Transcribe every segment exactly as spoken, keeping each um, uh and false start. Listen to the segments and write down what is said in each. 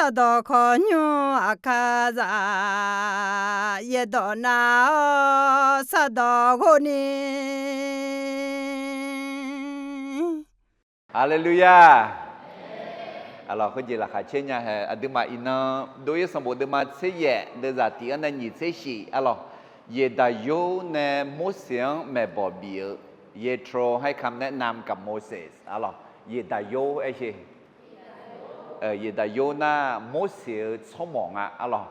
Sardawq khawqnymr aqkar zaq, yaerdawq nar-awr sardawq ghov ni. Haleluya! Arlawq, khoerjeq laqkhaq caer nya hae. Aqduimaf iqnan dov-ir sanqbof deuvma tser yaef deuvzaq tiq-anr nae nyiq tser shif, arlawq, Yaeqdaq yor nae Morseq-anr maeqbawq bif-eu, Yetro ให้คำแนะนำกับโมเสส arlawq, Yaeqdaq yor aer sher. Yaeqdaq yor nar Morseq-euq tsawrmawq nga, arlawq.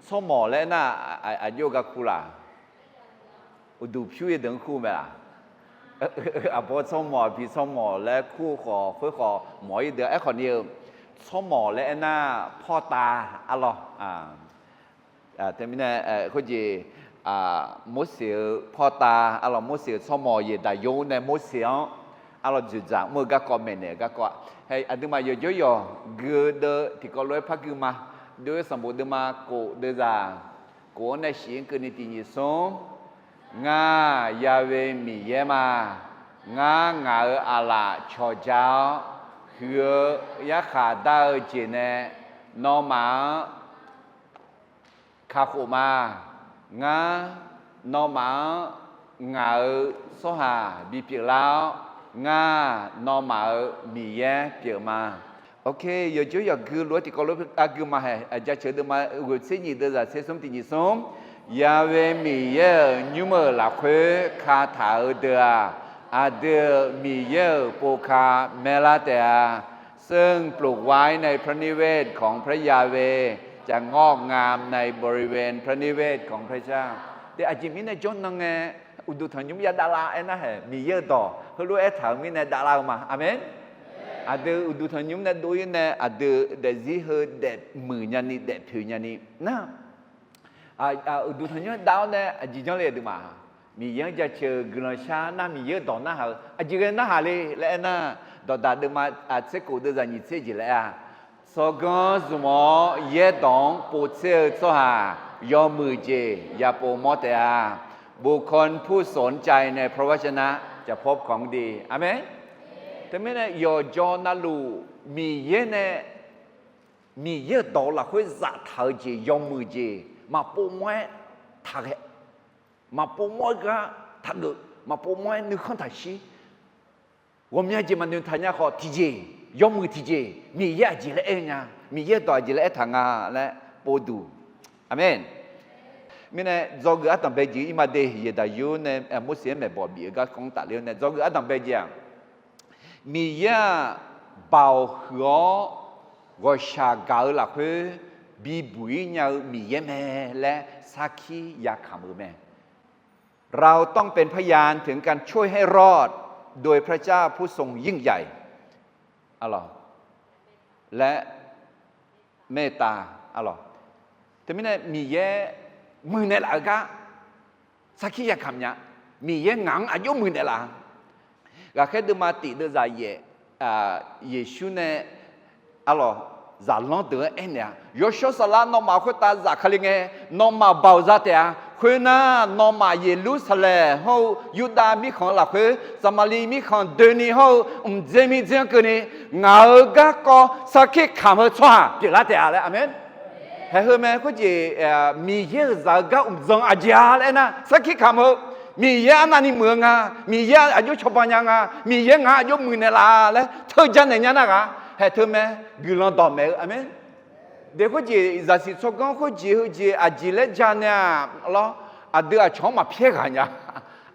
Tsawrmawq laer aernar, aqjox-eu gar kur laq? Uqduq pyur-eu deuq-anr kur mae laq? Aqbawr tsawrmawq, aqpi tsawrmawq laer kur-eu khawf, khoerkhawf mawq-ir deuq-a. Aerkhawf ni-eu, tsawrmawq laer aernar pawrtav, arlawq. Teumirnae, khoerjeq, Morseq-euq pawrtav, arlawq, Morseq-euq tsawrmawq Yaeqdaq yor nae Morseq-anr, arlawq, dzoeqdzaq mr-eu garkawv maeqnaeq-eu garkawv-a. Hae, aqduimaf yawqjawr yawq gui-eu deuv tiqkawv lof-aer par gui ma. Dov-ir sanqbof deuvma kof deuvzaq kof-anr nae shif-anr keuvni tiq nyiq smr. Ngar Ya'we Miqyaer ma. Ngar ngaq-euq aqlaf cawqja-awr, huiq-eu yarkhaq dar-eu jeq nae nawmaf-anr kakhof ma. Ngar nawmaf-anr ngaq-euq tsawrhaq bipyeuf lar-awr, ngar nawmaf-euq Miqyaer pyeuf ma. Ok, yawqjawr yawq gui lof-aer tiqkawv lof-aer gui ma hae. Jaceuq deuvma ghoeq tser nyiq deuvzaq tser smr tiq nyiq smr. Ya'we Miqyaer-euq nymr-euq lafkhoer kataq-eu deuq-aq, aqdui-euq Miqyaer-euq pov ka maerlar taef-a. ซึ่งปลูกไว้ในพระนิเวศของพระยาเวห์ จะงอกงามในบริเวณพระนิเวศของพระเจ้า Aqjeq mirnae jawrnan ngae, uqduq tanqnymr ya davlar aernar hae, Miqyaer-euq dawq heulof-aer aertaq-euq mirnae davlar-eu ma. Aqmeq. Aqdui uqduq tanqnymr nae dov-ir nae aqdui daefzir heu daefmuiq nyani daefpoeq nyani nar, uqduq tanqnymr dav-awr nae aqjeq janr le aqduimaf. Miqyaer-anr jaceuq-eu guiqlanq shar nar Miqyaer-euq dawq narhaq-eu aqjeq ghae narhaq le laer aernar, dawqdaq deuvma tser kof deuvzaq nyiq tser jeq laer-a. Tsawrganr zmq-awr yaerdawq-anr povtser-eu tsawrhaq yawmuiq jeq yapov mawr taef-a. บุคคลผู้สนใจในพระวจนะจะพบของดี Aqmeq. Teumirnae yawqjawr navluf Miqyaer nae, Miqyaer-euq dawq lafkhoer zaftaq-eu jeq yawmuiq jeq maqpov mawr-aer taqghae, maqpov mawr-aer gar taqgeuf, maqpov mawr-aer nuikhanr taqshir, ghawqmya jeq maqnoeq taq nya khawf tiqjeq, yawmuiq tiqjeq Miqyaer aqjeq laer aer-eu nya, Miqyaer-euq dawq aqjeq laer aertaq nga laer povduq. Aqmeq. Mirnae dzawgeuf ardanq bae jeq-ir ma de, Yaeqdaq yor nae Morseq-anr maeqbawq bif-eu garkawv-anr tafler-awr nae dzawgeuf ardanq bae jeq-aq, Miqyaer-aq, baoq huiq-awr ghawqshaq gaq-eu lafkhoer bibuq-ir nya-eu Miqyaer mae laer sarkir yakamq-eu mae. เราต้องเป็นพยานถึงการช่วยให้รอด โดยพระเจ้าผู้ทรงยิ่งใหญ่ laer maeqtav, arlawq. Teumirnae Miqyaer muiqnaeq laf-eu gar sarkir yakamq nya. Miqyaer ngaq-anr aqjox muiqnaeq laf-a. Ghaqkhaer deuvma tiq deuvzaq yaef, Yeqsur nae, arlawq, zaqlanr deuq-anr aernaeq-a, Yawshawr Saflar nawmaf khoertav zafkale ngae, nawmaf baoq za taef-a. Khoernar, nawmaf Yeqlursaqlaeq hawr-eu Yurdav mirkhanq-eu lafkhoer, Saqmaqliv mirkhanq doeni hawr-eu mqdzer mirdzer-anr keuvni, ngaq-euq garkawv sarkir kamq-eu tsawrhaq pyeuflar taef-a laer. Aqmeq. Haeq heu mae khoerjeq, Miqyaer-euq zaq-eu gar mqdzan aqjeq-a laer aernar, sarkir kamq-eu, Miqyaer arnavni muiq-eu nga, Miqyaer aqjox cawba nya nga, Miqyaer ngaq-anr aqjox muiqnaeq laf-a laer teuja naeq nya nar ghaq haeq teu mae. Guiqlanq dawqmaeq-eu, aqmeq. Daef khoerjeq zaqsiq tsawrganr khoerjeq heujeq aqjeq laer ja nae-aq lawr, aqdui aqcawq-anr maqpyaer ghaq nya.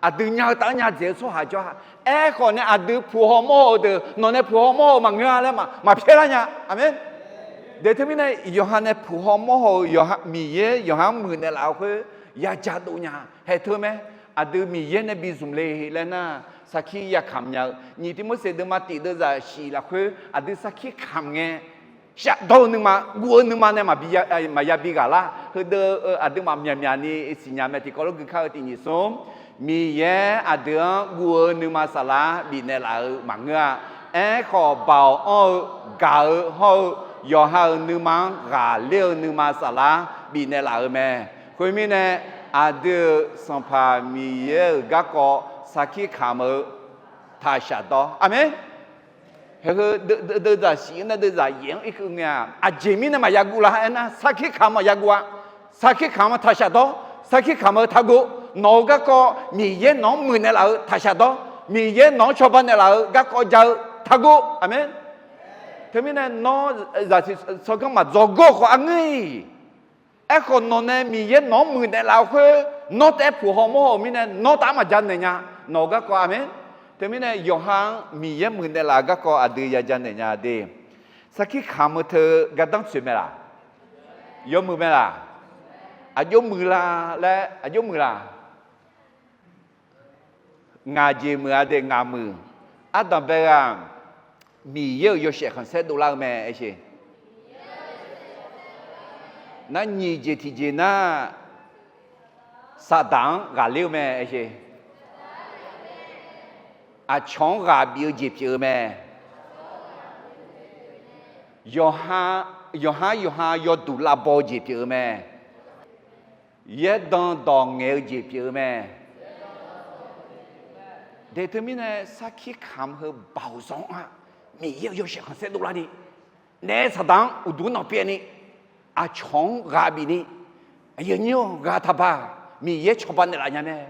Aqdui nya-eu taf-anr nya dzaeq-eu tsawrhaq jawr-a. Aerkhawf nae aqdui puq haw mawr haw-eu deuq nawq nae puq haw mawr haw-eu maqngeur-a laer maqpyaer lar nya. Aqmeq. Daef teumirnae yawqha nae puq haw mawr haw-eu Miqyaer yawqha-anr muiqnaeq laf-eu khoer yaja dov nya. Haeq teu mae. Aqdui Miqyaer nae bi zmq le laer nar, sarkir yakamq nya-eu. Nyiq Tiqmorseq deuvma tiq deuvzaq shif lafkhoer aqdui sarkir kamq ngae, shafdawr-eu nuima, guv-eu nuima nae maqya bi ghaq lar. Heudeuq-eu aqduimaf myaqmyaq ni siqnya mae. Tiqkawv lof gui kar-eu tiq nyiq smr, Miqyaer aqdui-anr guv-eu nuima saflar bifnaeq laf-eu maqngeur-a. Aerkhawf, baoq anr-eu, gaq-eu hawr-eu, yawqha-euq nuima-anr ghaqler-eu nuima saflar bifnaeq laf-eu mae. Khoermirnae, aqdui-euq Sanqpaq Miqyaer-euq garkawv sarkir kamq-eu taq shafdawr. Aqmeq. Haeqheu deuvzaq shif-anr nae deuvzaq yaef-anr irkeuv ngae-aq, aqjeq mirnae maqya guv la aernar, sarkir kamq-anr maqya guv-a. Sarkir kamq-anr taqshaf dawr, sarkir kamq-eu taqgov. Nawq-eu garkawv Miqyaer nawq-anr muiqnaeq laf-eu taqshaf dawr, Miqyaer nawq-anr cawba naeqlaf-eu garkawv ja-eu taqgov. Aqmeq. Teumirnae nawr zaqsiq tsawrganr maqdzawr gawr khawf arngeur-iq. Aerkhawf nawqnae Miqyaer nawq-anr muiqnaeq laf-eu khoer, nawr taef-aer puq haw mawr haw-euq mirnae nawr taf-aer maqja naeq nya. Nawq-eu garkawv, aqmeq. Teumirnae yawqha-anr Miqyaer muiqnaeq laf-eu garkawv aqdui ya ja naeq nya de. Sarkir kamq-eu teu gardanr tsoeq mae laq? Yawmuiq mae laq? Aqjox muiq la laer, aqjox muiq laq? Ngaq jeq muiq-a de, ngaq muiq. Ardanq bae-eu-aq, Miqyaer-euq yawshaef khanqsaer dovlar-eu mae aer sheq. Nar nyiq jeq tiqjeq nar, Saqdaq-anr ghaqler-eu mae aer sheq. Aqcawq-anr ghaq bif-eu jeq pyeuf-eu mae. Yawqha, yawqha yawqha yawduq lavbaw-eu jeq pyeuf-eu mae. Yaerdan dawq ngaeq-eu jeq pyeuf-eu mae. De teumirnae sarkir kamq heu baoq zanr-a, Miqyaer-euq yawshaef khanqsaer dovlar ni, naef Saqdaq-anr uqduq nawq pyaev ni, aqcawq-anr ghaq bif ni, aqyuif aqnyir-or, ghaq taqbaq, Miqyaer cawba naeqlaf nya mae.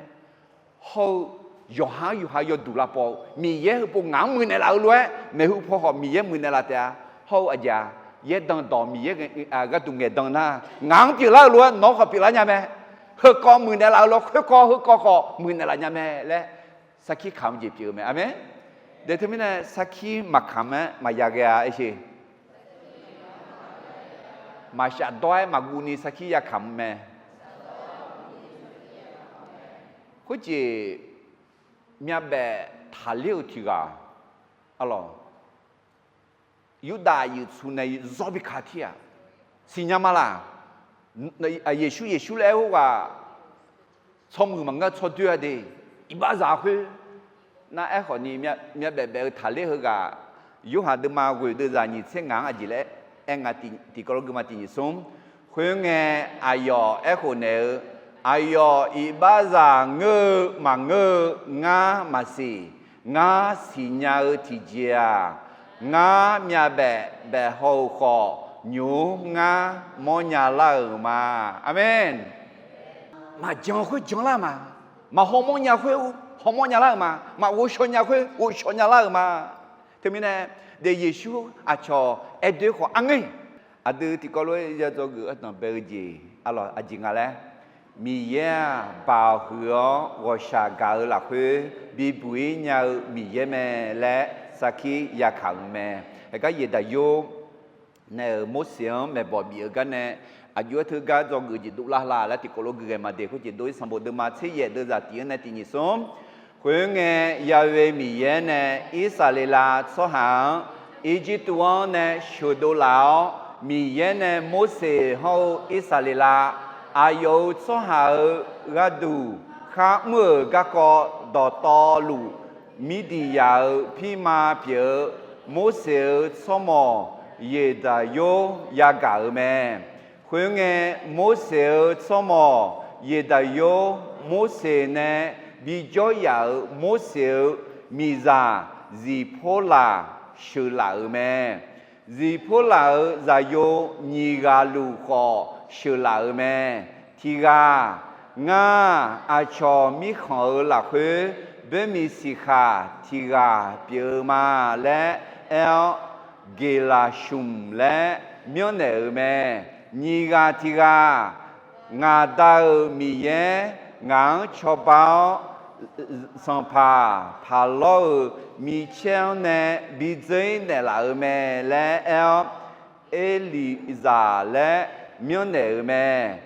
Hawr-eu yawqha-anr yawqha yawduq lavbaw-eu Miqyaer heupov ngaq-anr muiqnaeq laf-eu lof-aer maeqhu paw khawf Miqyaer muiqnaeq laf taef-a. Hawr-eu aqjeq-aq, yaerdan dawq Miqyaer gharduq ngaeqdan nar, ngaq-anr pyeuflar-eu lof-aer nawq-anr khawf pyeuflar nya mae. Heukawv muiqnaeq laf-eu lof-aer khoerkawv heukawv khawf muiqnaeq laf nya mae laer sarkir kamq-eu jeq pyeuf-eu mae. Aqmeq. De teumirnae sarkir maqkamq-aer maqya ghae-a aer sheq. Maqshaf dawr-aer maqguv ni sarkir yakamq mae. Khoerjeq myavbaef taqler-eu tiq ghaq, arlawq, Yurdav aqyuif tsu nae zawr bi ka tir-aq, siqnya ma laq? Yeqsur Yeqsur laer aer-eu ghaq tsawrmuiq maqngeur, tsawrdoer-a de, iqbaxzaq khoer. Nar aerkhawf ni myavbaef baef-eu taqler heu ghaq, Yorhaq deuvma ghoeq deuvzaq nyiq tser ngaq-anr aqjeq laer aer nga, tiqkawv lof geufma tiq nyiq smr. Khoerngae, aqyawf aerkhof naeq-eu, aqyawf iqbaxzaq ngeur-eu maqngeur-eu ngar maqsiq. Ngar siqnya-eu tiqjeq-aq, ngar myavbaef baef haw-euq khawf, nymq-mr ngar mawrnya lar-euq ma. Aqmeq. Maqjan khoer janlar ma. Maqhaw mawrnya khoer haw mawrnya lar-euq ma. Maqghovshaw nya khoer ghovshaw nya lar-euq ma. Teumirnae, de Yeqsur aqcawq aer doer khawf arngeur-iq, aqdui tiqkawv lof-aer ya dzawgeuf ardanq bae-eu jeq, arlawq, aqjeq nga laer, Miqyaer-aq, baoq huiq-awr ghawqshaq gaq-eu lafkhoer bibuq-ir nya-eu Miqyaer mae laer sarkir yakaq-euq mae. Heugar Yeqdaqyor nae-euq Morseq-anr maeqbawq bif-eu gar nae, aqjox-aer teugar dzawgeuf jeq dovlar la laer tiqkawv lof gui ghae ma de. Khoerjeq dov-ir sanqbof deuvma tser yaef deuvzaq tiq-anr nae tiq nyiq smr. Khoerngae, Ya'we Miqyaer nae Irsaqleqlav tsawrhaq-anr Irjirtuv-anr nae sheuqdov laf-awr, Miqyaer nae Morseq hawr-eu Irsaqleqlav aqyawf-euq tsawrhaq-euq gharduq khar mr-euq garkawv dawqtawvluf, Mirdiqyaq-euq pirma pyeuf-eu Morseq-euq tsawrmawq Yeqdaqyor yagaq-euq mae. Khoerngae, Morseq-euq tsawrmawq Yeqdaqyor Morseq nae bijawr yaf-euq Morseq-euq miqzaq Ziqporlaq sheuqlaf-euq mae. Ziqporlaq-euq zaqyo nyiq ghaq luf khawf sheuqlaf-euq mae. Tiq ghaq, Ngar aqcawq mirkhanq-euq lafkhoer boermiq siqkhaq tiq ghaq pyeuf-eu ma laer aer-awr, Geqlaqsmq laer myanrnaeq-euq mae. Nyiq ghaq tiq ghaq, Ngaq Da-euq Miqyaer ngaq-anr cawba-awr, sanqpaq Paqlawr-euq micaer-anr nae bidzeur-ir naeqlaf-euq mae laer aer-awr, Erliqzaq laer myanrnaeq-euq mae.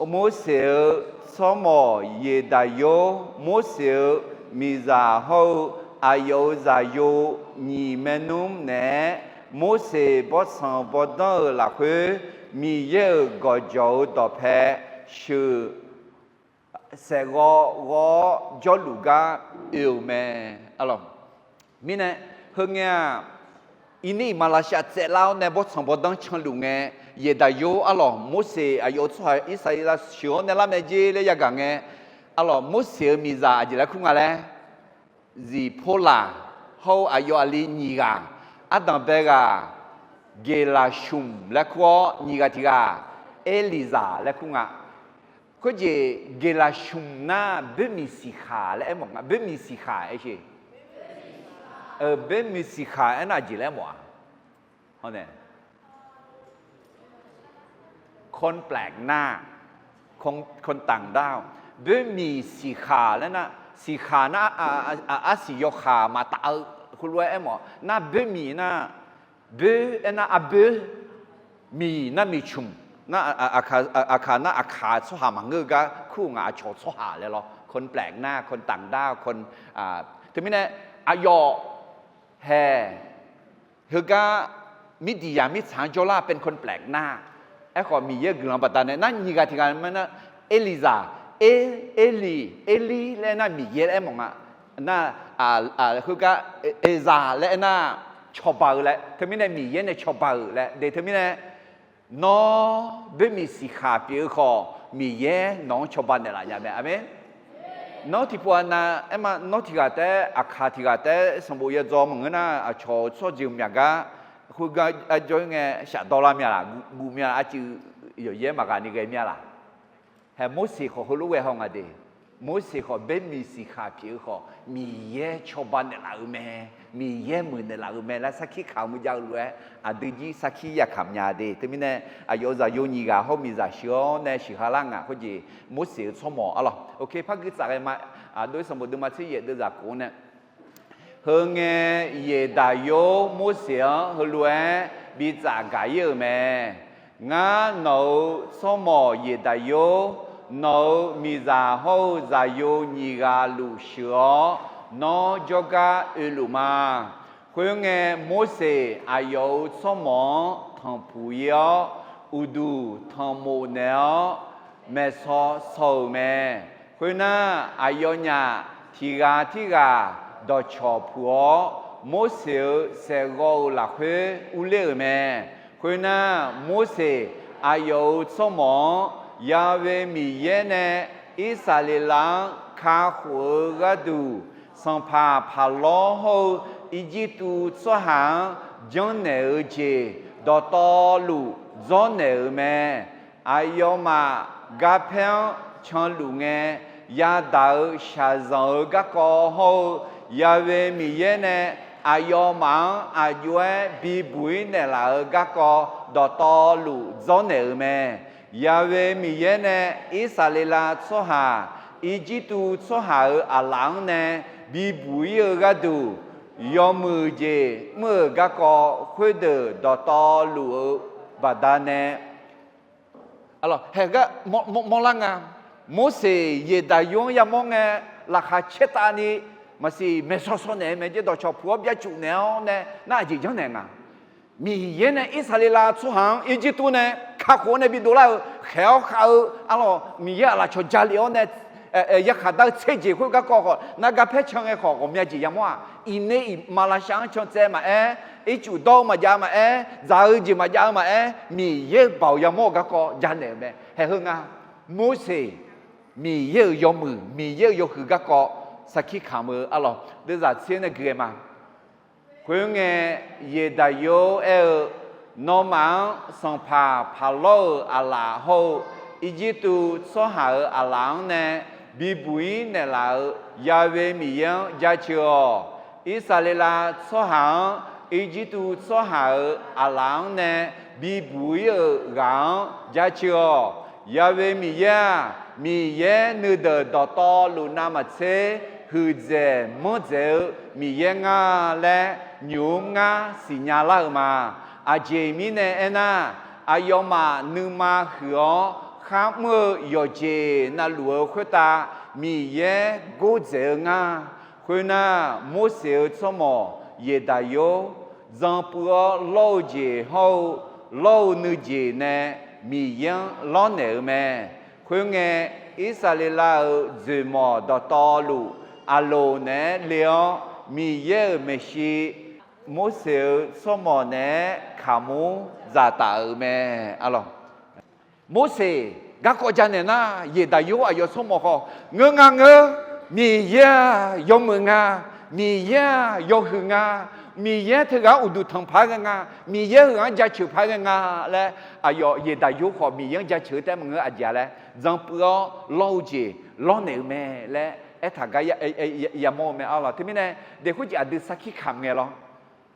Morseq-euq tsawrmawq Yeqdaqyor, Morseq-euq miqzaq hawr-eu aqyawf-euq zaqyo nyiq maernmr naeq-aer, Morseq bawrtsanq bawrdanr-euq lafkhoer Miqyaer-euq gawqjawq-eu dawqpae sheuq saef ghawv ghawv-awr jawrluf gar oe-euq mae. Mirnae, heungae-aq, irnir iqmalavshav tsaevlar-awr nae bawrtsanq bawrdanr canluf ngae, Yeqdaqyor arlawq Morseq aqyawf-euq tsawrhaq Irsaqleqlav sheuq-awr nae lar mae jer laer yagaq ngae, arlawq Morseq-euq miqzaq aqjeq laer kur nga laer, Ziqporlaq hawr-eu aqyawf aqli nyiq ghaq, Ardanqbae ghaq Geqlaqshmq laer kur-awr, nyiq ghaq tiq ghaq Erlizaq laer kur nga. Khoerjeq Geqlaqshmq nar boermiq siqkhaq laer aermawf nga. Boermiq siqkhaq aer sheq. Boermiq siqkhaq aernar aqjeq laer aermawf-a? คนแปลกหน้า คนต่างด้าว Boermiq siqkhaq laer nar, siqkhaq nar arsiq yawkhaq maqtaf-eu khoerlof-aer aermawf nar, boermiq nar, boer aernar arboer, miq nar miqcmq nar, aqkaq nar aqkaq tsawrhaq maqngeur-eu gar kur-eu nga, aqcawq tsawrhaq laer lawr, คนแปลกหน้า คนต่างด้าว คน Teumirnae aqyawf hae heugar mirdiqyaq mirtsaq-anr jawrlar เป็นคนแปลกหน้า Aerkhawf Miqyaer-eu guiqlanq baqdanae nar, nyiq ghaq tiq ghaq ma nar, Erlizaq, Er, Erliq, Erlir laer aernar Miqyaer laer aermawf nga. Nar, heugar, Eqzaq laer aernar cawba-eu laer, teumirnae Miqyaer nae cawba-euq laer de. Teumirnae nawr boermiq siqkhaq pyeuf-eu khawf, Miqyaer nawq-anr cawba naeqlaf nya mae. Aqmeq. Nawr tiqpov-a nav aerma, nawr tiq ghaq taef-aer, aqkaq tiq ghaq taef-aer sanqbof yadzaw maqngeur nar, aqcawq-eu tsawrjeuq myaq gar khoergar arjawr-ir ngae shafdawr lar mya laq, guv mya laq, arcuiv yawqyaer maqghaq ni ghae mya laq. Hae Morseq khawf heulof ghae haw nga de. Morseq khawf boermiq siqkhaq pyeuf-eu khawf, Miqyaer cawba naeqlaf-eu mae, Miqyaer muiq naeqlaf-eu mae laer sarkir kamq-eu jav-eu lof-aer, aqdui jir sarkir yakamq nya de. Teumirnae aqyawf-euq zaqyo nyiq ghaq hawr miqzaq sheuq-awr nae sheuq ha lar ngaq khoerjeq, Morseq-eu tsawrmawq arlawq. Oke, par gui tsaf ghae ma. Aqdui sanqbof deuvma tser yaef deuvzaq kof-anr nae Heu ngae, Yeqdaqyor Morseq-anr heulof-aer bi tsafgaq-ir-euq mae. Ngar nawq-euq tsawrmawq Yeqdaqyor, nawq-euq miqzaq hawr-eu zaqyo nyiq ghaq luf sheuq-awr, nawr jawrgar oeluf ma. Khoerngae, Morseq aqyawf-euq tsawrmawq-anr tanqpuq-ir-awr, uqduq tanqmof naeq-awr, maeqsaw saw-euq mae. Khoernar, aqyawfnyaf tiq ghaq tirghaq dawqcawq puq-awr, Morseq-euq saeqghawv-euq lafkhoer urler-euq mae. Khoernar, Morseq aqyawf-euq tsawrmawq-anr Ya'we Miqyaer nae Irsaqleqlav-anr kakhof-eu gharduq, sanqpaq Paqlawr hawr-eu Irjirtuv tsawrhaq-anr janrnaeq-eu jeq dawqtawvluf dzawrnaeq-euq mae. Aqyawfmaf garpaer-anr canluf ngae, yadaq-euq shaqzanq-eu garkawv hawr-eu, Ya'we Miqyaer nae aqyawfmaf-anr aqjox-aer bibuq-ir naeqlaf-euq garkawv dawqtawvluf dzawrnaeq-euq mae. Ya'we Miqyaer nae Irsaqleqlav tsawrhaq Irjirtuv tsawrhaq-euq aqlaf-anr nae bibuq-ir-eu gharduq, yawmuiq jeq mr-euq garkawv khoerdeuq dawqtawvluf-eu baqdanae, haegar mawrlar nga. Morseq Yeqdaqyor-anr yamawr ngae, laqkhaq caertavni maqsiq maeqsaw saw naeq-eu mae jeq, dawqcawq puq-awr byacuf naeq-awr nae nar aqjeq janrnaeq nga. Miqyaer nae Irsaqleqlav tsawrhaq-anr Irjirtuv nae kakhof-awr nae bidov lar-eu khaeq-awr khav-eu arlawq, Miqyaer aqlaf cawq jalef-awr nae yakhaq dar-eu tser jeq khoer garkawv khawf, nar garpaer can ngae khawf ghawqmya jeq yamawr-aq, iqner iqmalavshav-anr can tsaev maqaer, ircuf dawr-eu maqjav maqaer, dzaq-eu jeq maqjav-eu maqaer, Miqyaer-euq baoq yamawr-eu garkawv janaeq-euq mae. Haeq heu nga, Morseq Miqyaer-euq yawmuiq, Miqyaer-euq yawhuiq garkawv sarkir kamq-eu arlawq, deuvzaq tser nae gui-aer ma. Khoerngae, Yeqdaqyor aer-eu, Nawmaf-anr sanqpaq Paqlawr-euq aqlaf hawr-eu Irjirtuv tsawrhaq-euq aqlaf-anr nae bibuq-ir naeqlaf-euq Ya'we Miqyaer-anr jaceuq-awq. Irsaqleqlav tsawrhaq-anr Irjirtuv tsawrhaq-euq aqlaf-anr nae bibuq-ir-euq ghaq-anr jaceuq-awq. Ya'we Miqyaer-aq, Miqyaer nuideuq dawqtawvluf navmaqtser huiqdzaeq manrdzaeq-eu Miqyaer ngar laer nymq-mr ngar siqnya lar-eu ma. Aqjeq mirnae aernar, aqyawfmaf nuima huiq-awr kharmr-eu yawqjeq navluf-eu khoertav Miqyaer gordzaeq-eu ngar. Khoernar, Morseq-euq tsawrmawq Yeqdaqyor, zanpuiv-awr lawr-eu jeq hawr-eu lawr-eu nuijeq nae Miqyaer-anr lawrnaeq-eu mae. Khoerngae, Irsaqleqlav-euq dzoeqmawq dawqtawvluf, Aqloq naeq-aer le-awr, Miqyaer-euq maeqshi Morseq-euq tsawrmawq naeq-aer kaqmur dzaqtaf-euq mae. Morseq garkawv janaeq nar, Yeqdaqyor aqyawf tsawrmawq khawf, ngeur nga ngeur, Miqyaer-aq yawmuiq nga, Miqyaer-aq yawhuiq nga, Miqyaer teughaq-anr uqduq tanq paq-aer ghae nga, Miqyaer heughaq-anr jaceuq paq-aer ghae nga laer, aqyawf Yeqdaqyor khawf Miqyaer-anr jaceuq-eu taef maqngeur, aqjeq-a laer, dzanpuiv-awr lawr-eu jeq lawrnaeq-eu mae laer aertaq gar yamawr-eu mae. Arlawq, teumirnae daeqkhoer jeq aqdui sarkir kamq ngae lawr.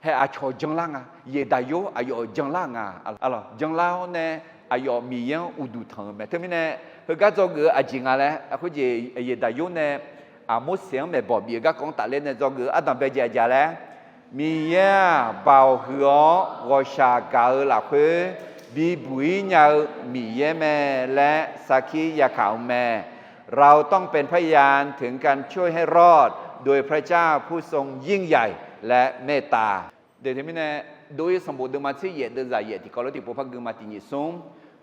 Hae aqcawq janlar nga, Yeqdaqyor aqyawf-euq janlar nga. Arlawq, janlar-awr nae aqyawf Miqyaer-anr uqduq tanq-eu mae. Teumirnae heugar dzawgeuf-eu aqjeq nga laer, khoerjeq Yeqdaqyor nae Morseq-anr maeqbawq bif-eu garkawv-anr tafler nae dzawgeuf-eu ardanq bae jeq aqjeq laer, Miqyaer-aq, baoq huiq-awr ghawqshaq gaq-eu lafkhoer bibuq-ir nya-eu Miqyaer mae laer sarkir yakaq-eu mae. เราต้องเป็นพยานถึงการช่วยให้รอดโดยพระเจ้าผู้ทรงยิ่งใหญ่และเมตตา Deuq teumirnae, Dov-ir sanqbof deuvma tser yaef deuvzaq yaef tiqkawv lof tiqpov par guima tiqnyif smr.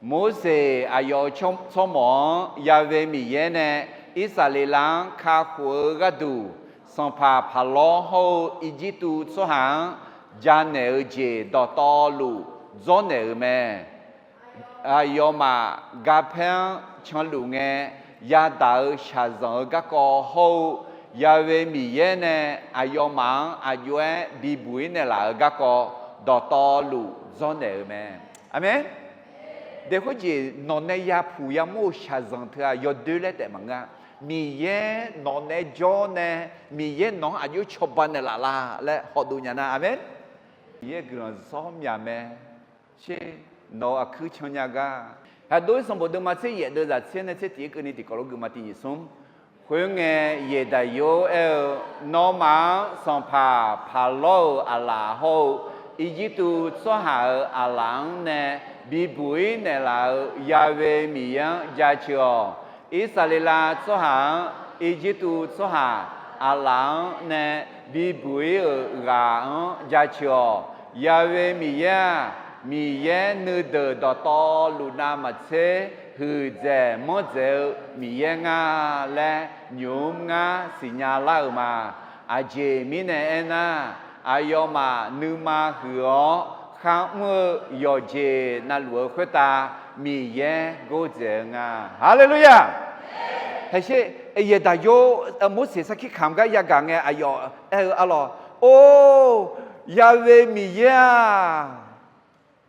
Morseq aqyawf-euq tsawrmawq-anr Ya'we Miqyaer nae Irsaqleqlav-anr kakhof-eu gharduq, sanqpaq Paqlawr hawr-eu Irjirtuv tsawrhaq-anr janaeq-eu jeq dawqtawvluf dzawrnaeq-euq mae. Aqyawfmaf garpaer-anr canluf ngae yadaq-eu shaqzanq-eu garkawv hawr-eu, Ya'we Miqyaer nae aqyawfmaf-anr aqjox-aer bibuq-ir naeqlaf-eu garkawv dawqtawvluf dzawrnaeq-euq mae. Aqmeq. Daeqkhoer jeq nawq nae yapuq yamawr-eu shaqzanq teu-aq yawdoer laer taef maqngeur-a. Miqyaer nawq nae jawr nae, Miqyaer nawq-anr aqjox cawba naeqlaf la laer hawdov nya nar, aqmeq. Miqyaer guiqlanq zawr myaq mae. Sher, nawq-euq aqkuir cannya gar. Haqdov-ir sanqbof deuvma tser yaef deuvzaq tser nae tser tiq-ir keuvni tiqkawv lof guima tiqnyif smr. Khoerngae, Yeqdaqyor aer-eu, Nawmaf-anr sanqpaq Paqlawr-euq aqlaf hawr-eu Irjirtuv tsawrhaq-euq aqlaf-anr nae bibuq-ir naeqlaf-euq Ya'we Miqyaer-anr jaceuq-awq. Irsaqleqlav tsawrhaq-anr Irjirtuv tsawrhaq aqlaf-anr nae bibuq-ir-euq ghaq-anr jaceuq-awq. Ya'we Miqyaer-aq, Miqyaer nuideuq dawqtawvluf navmaqtser huiqdzaeq manrdzaeq-eu Miqyaer nga laer nymq-mr ngar siqnya lar-euq ma. Aqjeq mirnae aernar, aqyawfmaf nuima huiq-awr kharmr-eu yawqjeq navluf-eu khoertav Miqyaer gordzaeq-eu nga. Haleluya! Haeqsher, Yaeqdaqyor, Morseq sarkir kamq gar yagaq ngae aqyawf aer-eu arlawq, Or, Ya'we Miqyaer-aq,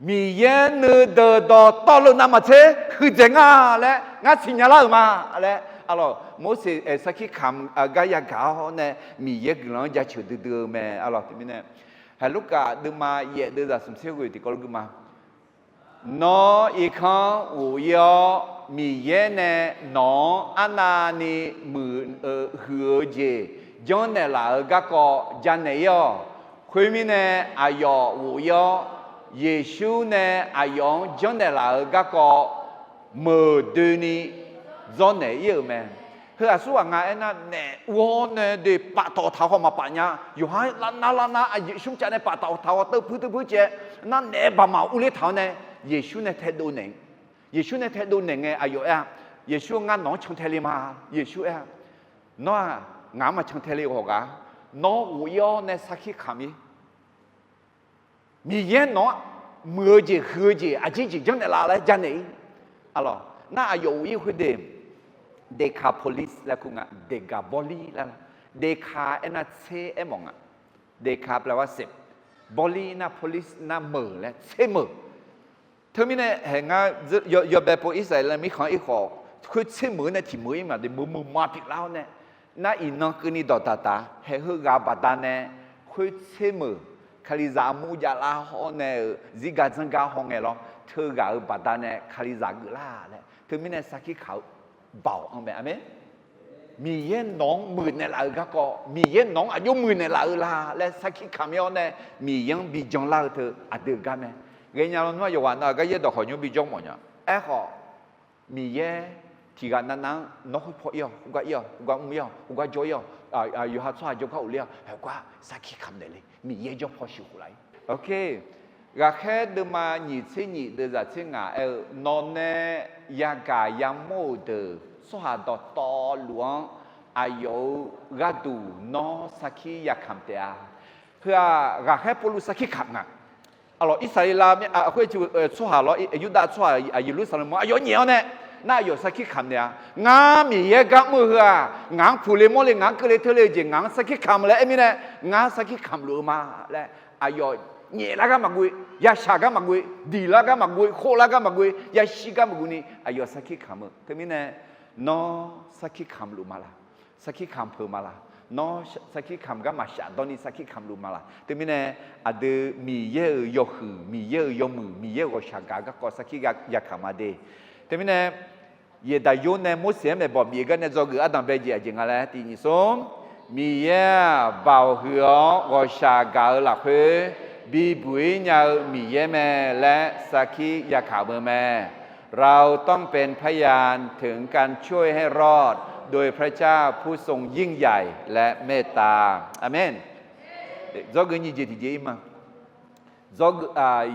Miqyaer nuideuq dawqtawvluf navmaqtser huiqdzaeq nga laer ngar siqnya lar-euq ma laer arlawq, Morseq sarkir kamq gar yagaq-awr nae Miqyaer guiqlanq-anr jaceuq duidui-eu mae arlawq. Teumirnae, Haqlurkaf deuvma yaef deuvzaq smq tser ghoeq tiqkawv lof guima Nawr irkanr ghof-ir-awr, Miqyaer nae nawq-anr arnavni muiq-eu huiq-eu jeq janrnaeq laf-euq garkawv janaeq-ir-awq. Khoermirnae, aqyawf ghof-ir-awr, Yeqsur nae aqyawf-anr janrnaeq laf-euq garkawv meuq doeni dzawrnaeq-ir-euq mae. Heu aqsur ghaq nga aernar, naef ur-awr nae de paftawf taq haw maqpaf nya. Yawqha-anr lavnav lavnav aqjeq shmrcav nae paftawf taq haw teupuir teupuir caev nar, naef-aer baqmaq urler taq-awr nae, Yeqsur nae taedov naeq. Yeqsur nae taedov naeq ngae aqyawf aer-a, Yeqsur, ngar nawq-anr cantae le ma. Yeqsur aer-a, Nawr-aq, ngaq-anr maqcan tae le ghawq ghaq, nawr ghof-ir-awr nae sarkir kamq-ir. Miqyaer nawq-anr muiq-eu jeq, huiq-eu jeq, aqjeq jeq janrnaeq laf laer janaeq-ir. Arlawq, nar aqyawf ghof-ir khoer de, Decapolis laer kur nga, Deqgaq bawrlir laer. Deca aernar tser aermawf nga. Deca แปลว่า สิบ, bawrlir nar polis nar meuq laer tser meuq. Teumirnae haeq ngar yawbae pov Irsaqleqlav mirkhanq-anr ir khawf, khoer tser meuq-eu nae tiq meuq-ir maqde meuq meuq ma pyeuflar-awr nae, nar iqnan keuvni dawqdaq taq haeq heughaq baqdanae, khoer tser meuq Kalizaq armur javlar hawr nae-euq zirgar dzanrgar haw ngae lawr, teughaq-euq baqdanae Kalizaq geuflar laer teumirnae sarkir kaq-eu baoq-anr mae. Aqmeq. Miqyaer nawq-anr muiqnaeq laf-eu garkawv, Miqyaer nawq-anr aqjox muiqnaeq laf-eu la laer sarkir kamq-ir-awr nae, Miqyaer-anr bi janlar-eu teu aqdui-euq gar mae. Ghaenya lawnmr-aq yawqghaq nav-euq gar yaerdawq khawqnymr bi jawr mawf nya. Aerkhawf, Miqyaer tiqghaq navnav-anr nawr khoer paw-ir-awq, khoergar ir-awq, khoergar mr-ir-awq, khoergar jawr-ir-awq, yawqha tsawrhaq jawrgar ghofler-awq, heugar sarkir kamq naeq le, Miqyaer jawr paw sheuqkhof laf-ir. Ghaqkhaer deuvma nyiq tser nyiq deuvzaq tser ngaq aer-eu, nawq nae yagaq yamawr-euq deuq tsawrhaq dawqtawvluf-anr aqyawf-euq gharduq nawr sarkir yakamq taef-a. Heu-aq ghaqkhaer Pawrluv sarkir kamq nga. Arlawq, Irsaqleqlav khoer tsawrhaq lawr, Yurdav tsawrhaq Yeqlursaqlaeq mawr aqyawf nyaef-awr nae, Nar aqyawf sarkir kamq naeq-a. Ngar Miqyaer gar mr-eu heu-aq, ngaq-anr puqle mawrle, ngaq-anr keuvle teule-eu jeq ngaq-anr sarkir kamq laer aer mirnae, ngar sarkir kamq luf-eu ma laer, aqyawf nyaeflar gar maqguv-ir, yashaq gar maqguv-ir, diqlar gar maqguv-ir, khoflar gar maqguv-ir, yashir gar maqguv ni aqyawf sarkir kamq-eu. Teumirnae, nawr sarkir kamq luf ma laq? Sarkir kamq peuq ma laq? Nawr sarkir kamq gar maqshaf dawrni sarkir kamq luf ma laq? Teumirnae, aqdui Miqyaer-euq yawhuiq, Miqyaer-euq yawmuiq, Miqyaer-euq ghawqshaq gaq-eu garkawv sarkir yakamq ma de. Teumirnae, Yaeqdaqyor nae Morseq-anr maeqbawq bif-eu gar nae dzawgeuf ardanq bae jeq aqjeq nga laer tiq nyiq smr, Miqyaer-aq, baoq huiq-awr ghawqshaq gaq-eu lafkhoer bibuq-ir nya-eu Miqyaer mae laer sarkir yakaq-eu mae. เราต้องเป็นพยานถึงการช่วยให้รอดโดยพระเจ้าผู้ทรงยิ่งใหญ่และเมตตา Aqmeq. Dzawgeuf nyiq jeq tiqjeq-ir ma.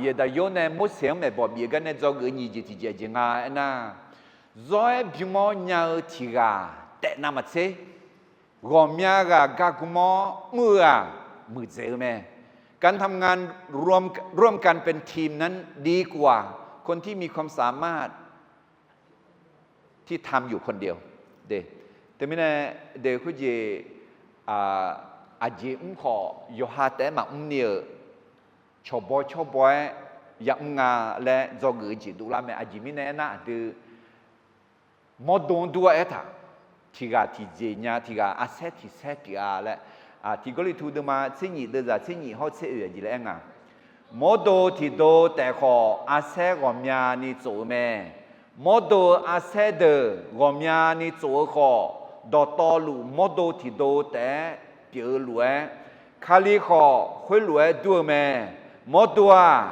Yaeqdaqyor nae Morseq-anr maeqbawq bif-eu gar nae dzawgeuf nyiq jeq tiqjeq aqjeq nga aernar, zawr-aer bym-awr nya-eu tiq ghaq taef navmaqtser, ghawqmya ghaq gar gm-awr mr-eu-aq, muiqdzaeq-eu mae. การทำงานร่วมกันเป็นทีมนั้นดีกว่าคนที่มีความสามารถที่ทำอยู่คนเดียว Teumirnae, de khoerjeq, aqjeq mr khawf yawqha taef-aer maqmr ni-euq, cawqbaw cawrbaw-aer yamr nga laer dzawgeuf-eu jeq dovlar mae. Aqjeq mirnae aernar, aqdui mawrdo-anr dur-aer aertaq, tiq ghaq tiqjeq nya, tiq ghaq arsaer tiq saer pyeuf-a laer, Tiq Gawrliqtu deuvma tser nyif deuvzaq tser nyif hawr tser oeq aqjeq laer aer nga. Mawrdo tiqdo taef khawf, arsaer ghawqmyani tsof-eu mae. Mawrdo-eu arsaer deuq ghawqmyani tsof-eu khawf, dawqtawvluf mawrdo tiqdo taef-aer pyeuf-eu lof-aer, Kali khawf khoerlof-aer dur-eu mae. Mawrdo-aq,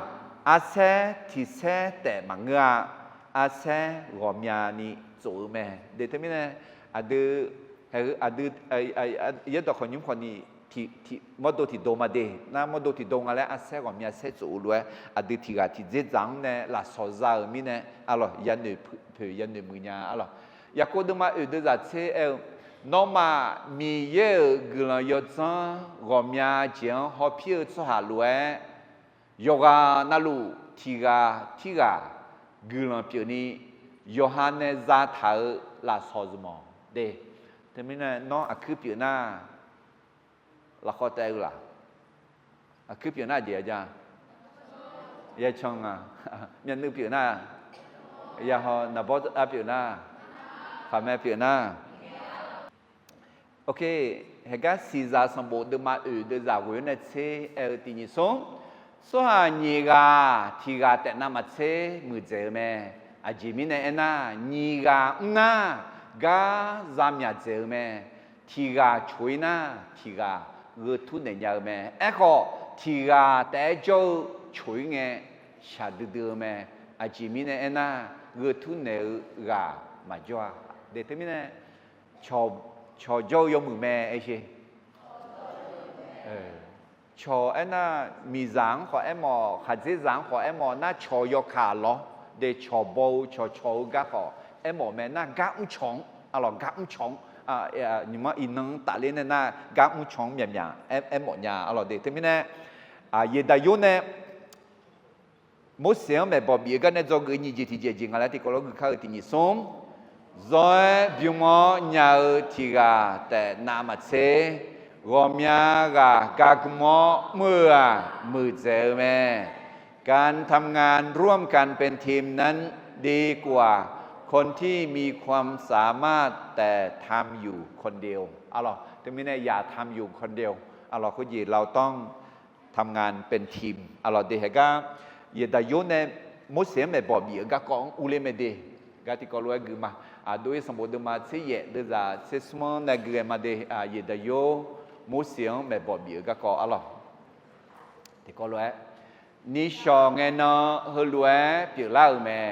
arsaer tiq saer taef maqngeur-a. Arsaer ghawqmyani tsof-eu mae. De teumirnae, aqdui, aqdui, yaerdawq khawqnymr khawqni, mawrdo tiqdo ma de. Nar mawrdo tiqdo nga laer arsaer ghawqmya saer tsof-eu lof-aer, aqdui tiq ghaq tiqdzer dzaq-anr nae lafsawq za-euq mirnae, arlawq, yanoeq poeq yanoeq muiq nya, arlawq. Yaqkov deuvma oeq deuvzaq tser aer-eu, Nawmaf Miqyaer-euq guiqlanq yawdzanr ghawqmya jeq-anr hawpir-eu tsawrhaq lof-aer, yawqghaq navluf tiq ghaq tirghaq guiqlanq pyeufni, yawqha nae zataq-euq lafsawq zmq-awq de. Teumirnae nawr aqkuir pyeuf nar, lafkhawv taef-eu laq? Aqkuir pyeuf nar jeq-a ja? Yacan nga. Myavnuiv pyeuf nar, yahaw naqbawr ar pyeuf nar, khaqmae pyeuf nar. Ok, heugar siqzaq sanqbof deuvma oeq deuvzaq ghoeq-anr nae tser aer-eu tiq nyiq smr, tsawrhaq nyiq ghaq tiq ghaq taef navmaqtser muiqdzaeq-eu mae. Aqjeq mirnae aernar, nyiq ghaq mr nar, gar za myaq dzaeq-eu mae. Tiq ghaq coq-ir nar, tiq ghaq gheu tur naeq nya-eu mae. Aerkhawf, tiq ghaq taef-aer jawr-eu coq-ir ngae, shaqdui dui-eu mae. Aqjeq mirnae aernar, gheu tur naeq-eu ghaq maqjawr-a. De teumirnae, cawq jawr-eu yawmuiq mae aer-eu. Cawq aernar, miqzaq-anr khawf aermawf, khaqdzerzaq-anr khawf aermawf nar, cawq yawkaq lawr. De cawq baw-eu cawq cawq-eu gar khawf aermawf mae nar, gar mrcawq-anr, arlawq, gar mrcawq-anr, nymq-anr iqnan-anr tafler nae nar, gar mrcawq-anr myaqmyaq aermawf nya, arlawq. De teumirnae, Yaeqdaqyor nae Morseq-anr maeqbawq bif-eu gar nae dzawgeuf-eu nyiq jeq tiqjeq jeq nga laer tiqkawv lof-aer guikar-eu tiq nyiq smr, zawr-aer bym-awr nya-eu tiq ghaq taef navmaqtser, ghawqmya ghaq gar gm-awr mr-eu-aq, muiqdzaeq-eu mae. การทำงานร่วมกันเป็นทีมนั้นดีกว่าคนที่มีความสามารถแต่ทำอยู่คนเดียว Arlawq, teumirnae อย่าทำอยู่คนเดียว arlawq, khoerjeq เราต้องทำงานเป็นทีม arlawq. De haegar Yaeqdaqyor nae Morseq-anr maeqbawq bif-eu garkawv-anr urler mae de. Gar tiqkawv lof-aer gui ma. Aqdui sanqbof deuvma tser yaef deuvzaq tser smr-anr nae gui-aer ma de. Yaeqdaqyor Morseq-anr maeqbawq bif-eu garkawv, arlawq. Tiqkawv lof-aer, nishawq ngae nan heulof-aer pyeuflar-euq mae.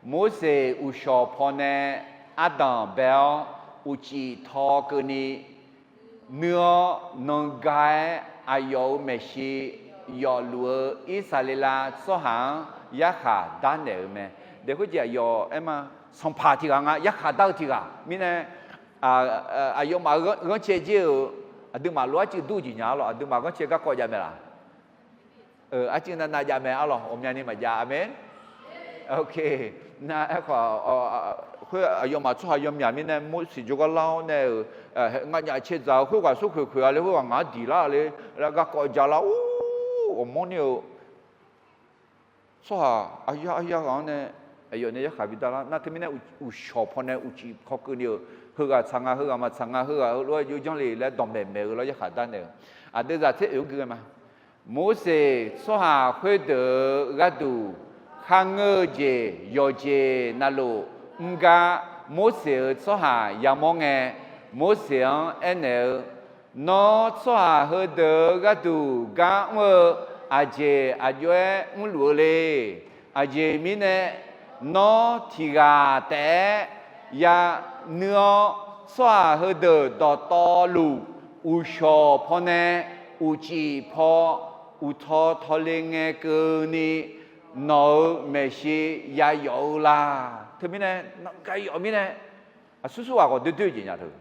Morseq uqshawq pawnae ardanq bae-awr, uqcif taw keuvni nuir-awr, nanga-aer aqyawf-euq maeqshi yawfluf-eu Irsaqleqlav tsawrhaq-anr yarkhaq darnaeq-euq mae. De khoerjeq aqyawf aer ma, sanqpaq tiq ghaq nga, yarkhaq dar-eu tiq ghaq mirnae, aqyawfmaf-euq ghanrcae jir-euq, aqduimaf lof-aer arcuiv dur-eu jeq nya, arlawq, aqduimaf ghanrcae garkawv jav mae laq? Arcuiv navnav jav mae, arlawq, ghawqmyani maqjav. Aqmeq. Ok. Nar aerkhawf, Khoer aqyawfmaf tsawrhaq yawmyaq mirnae Morseq jawrgar lar-awr nae-euq, nganyaf cae dzaq-eu khoerghaq smrkhoeq khoeq-a le, khoerghaq ngaq-anr diq lar-a le, garkawv ja lar-or, ghawqmanrni-eu tsawrhaq arya arya ghaq-anr nae aqyawf nae yarkhaq bidar lar nar, teumirnae uqshawq pawnae uqcif paw keuvni-euq, heughaq tsaq nga, heughaq maqtsaq nga, heughaq heulof-aer jov janr le laer dawqmaeq maeq-eu lawr yarkhaq darnaeq-euq. Aqdui zaq tser oeq-anr gui ghae ma. Morseq tsawrhaq khoerdeuq-euq gharduq kharngeur-eu jeq yawqjeq navluf mr gar Morseq-euq tsawrhaq yamawr ngae, Morseq-anr aernaeq-eu, Nawr tsawrhaq heudeuq-euq gharduq gar mr-eu aqjeq aqjox-aer mrluf-eu le. Aqjeq mirnae, nawr tiq ghaq taef-aer ya nuir-awr, tsawrhaq heudeuq dawqtawvluf uqshawq pawnae uqcif paw uqtaw tawle ngae keuvni, nawq-euq maeqshi yayawf-eu la. Teumirnae nawr gayawf mirnae, aqsur surghaq ghawq doer doer-eu jeq nya teu.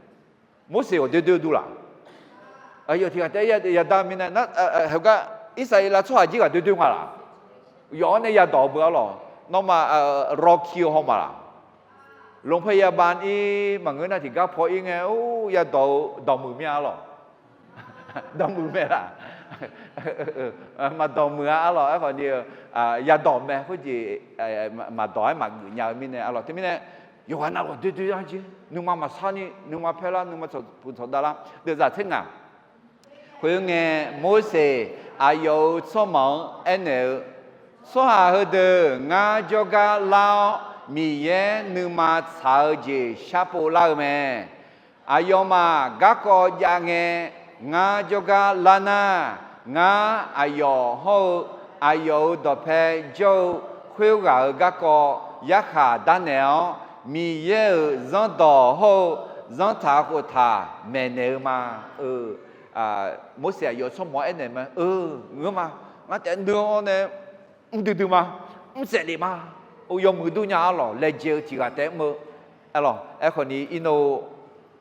Morseq ghawq doer doer-eu dur laq? Aqyawf tiq ghaq taef-aer yadar mirnae, heugar Irsaqleqlav tsawrhaq jir ghaq doer doer nga laq? Yawf-anr nae yadawq-eu beu arlawq. Nawmaf rawki-eu hawma laq? Longpae yabav ir maqngeur nar tiqgar paw ir ngae, or, yadawq-eu dawqmuiq mir-a arlawq. Dawqmuiq mae laq? Maqdawqmuiq-a arlawq. Aerkhawf ni-eu yadawq mae khoerjeq maqdawq-aer maqgeuf nya-eu mirnae arlawq. Teumirnae yawqghaq navluf doer doer-a jeq, nuima maqsar ni nuima paer lar, nuima tsawqpuq tsawqdav lar. Deuvzaq tser ngaq. Khoerngae, Morseq aqyawf-euq tsawrmawq-anr aernaeq-eu, Tsawrhaq heudeuq ngar jawrgar lar-awr, Miqyaer nuima tsaq-eu jeq sharpov lar-eu mae. Aqyawfmaf garkawv jav ngae, ngar jawrgar lar nar, ngar aqyawf hawr-eu aqyawf-euq dawqpae jawr-eu khoerghaq-euq garkawv yarkhaq darnaeq-awr, Miqyaer-euq zanrdawq hawr-eu zanrtaq khoftaq maeqnaeq-eu ma. Morseq aqyawf-euq tsawrmawq-anr aernaeq mae, Eu, ngeur ma. Ngar taef-aer nuir-awr nae mr duidui ma, mr saef lef ma. Yawmuiq dur nya arlawq, laejae-eu tiq ghaq taef-aer mr-eu arlawq. Aerkhawf ni irnov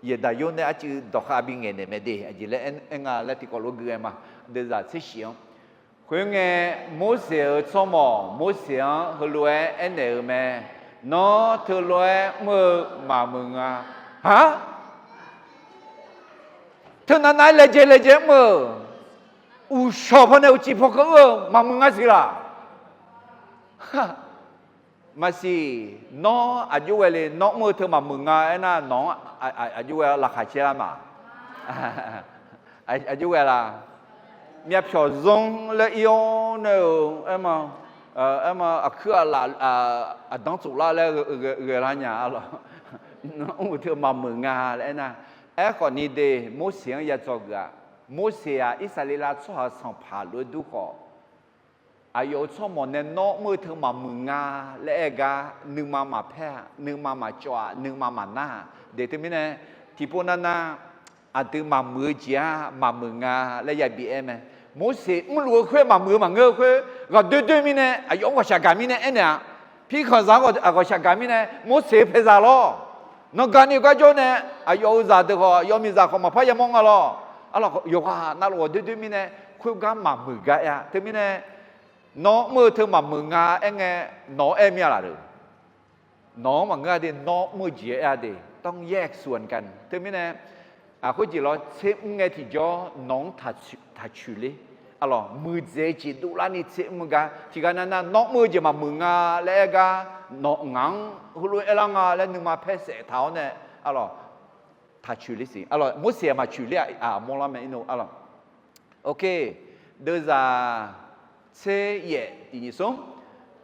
yaeqdaq yor nae arcuiv dawqkhav bi ngaeqnaeq mae de, aqjeq laer aer nga laer tiqkawv lof gui ghae ma. Deuvzaq tser shif-anr. Khoerngae, Morseq-euq tsawrmawq Morseq-anr heulof-aer aernaeq-eu mae. Nawr teulof-aer mr-eu maqmuiq nga. Aq, teunav nav-aer laejae laejae mr-eu, uqshawq pawnae uqcif paw keuv-eu maqmuiq nga siq laq? Maqsiq. Nawr aqjox ghae le, nawr mr-eu teu maqmuiq nga aernar, nawq-anr aqjox ghae laqkhaq caer lar ma? Aqjox ghae la? Myavpyawq zanr laer ir-awr nae-eu aer ma, aer ma, aqkuir aqlaf aqdanr tsoflar laer ghae lar nya arlawq. Nawr mr-eu teu maqmuiq nga laer aernar, aerkhawf ni de, Morseq-anr ya dzawgeuf-aq, Morseq-aq Irsaqleqlav tsawrhaq-euq sanqpaq lof-aer dur khawf, aqyawf-euq tsawrmawq nae nawr mr-eu teu maqmuiq nga laer aer gar, nuima maqpaer-aq, nuima maqcawv-aq, nuima maqnar-aq. De teumirnae, tiqpov navnav aqdui maqmuiq-eu jeq-aq maqmuiq nga laer yabi aer mae. Morseq mrluf-eu khoer maqmuiq-eu maqngeur-eu khoer, ghaqdoer doer mirnae, aqyawf-anr ghawqshaq gaq mirnae aernaeq-aq, pirkhanqzaq-anr ghawqshaq gaq mirnae, Morseq-eu paeqzaq lawr. Nawr gani gar jawr nae, aqyawf-euq zaqdeuq khawf, aqyawf miqzaq khawf maqpar yamawr nga lawr. Arlawq, yawqghaq navluf ghawqdoer doer mirnae, khoergar maqmuiq gar aer-a. Teumirnae, nawr mr-eu teu maqmuiq nga aer ngae, nawq-anr aer mir-a laq deuq? Nawq-anr maqngeur-a de, nawr mr-eu jeq aer-a de, ต้องแยกส่วนกัน. Teumirnae, khoerjeq lawr tser mr ngae tiqjawr nawq-anr taqcoeq ler. Arlawq, muiqdzaeq-eu jeq dovlarni tser mr-eu gar tiqghaq navnav nawr mr-eu jeq maqmuiq nga laer aer gar, nawq ngaq-anr heulof-aer aer lar nga laer nuima paer saef taq-awr nae, arlawq, taqcoeq ler siq. Arlawq, Morseq-aq maqcoeq ler-a, aqmawr lar mae irnov arlawq. Ok, deuvzaq tser yaef tiq nyiq smr.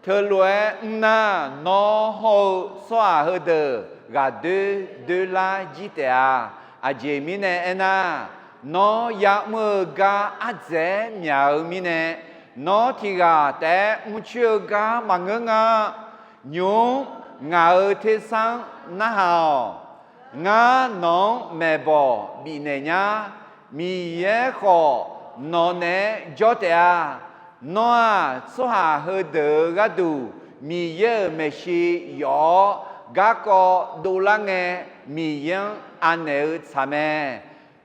Teulof-aer mr nar, nawr hawr-eu tsawrhaq heudeuq ghaqdoer doerlar jir taef-a. Aqjeq mirnae aernar, nawr ya'mr-eu gar ardzaeq-aer myaq-eu mirnae, nawr tiq ghaq taef-aer mrcoer-eu gar maqngeur nga. Nymq-mr ngaq-euq tersar-anr narhaq-awq. Ngar nawq-anr maeqbawq bifnaeq nyar. Miqyaer khawf nawq naeq-aer jawr taef-a. Nawr-aq, tsawrhaq heudeuq-euq gharduq Miqyaer-euq maeqshi yawf-awr garkawv dovlar ngae, Miqyaer-anr anaeq-eu tsaq mae.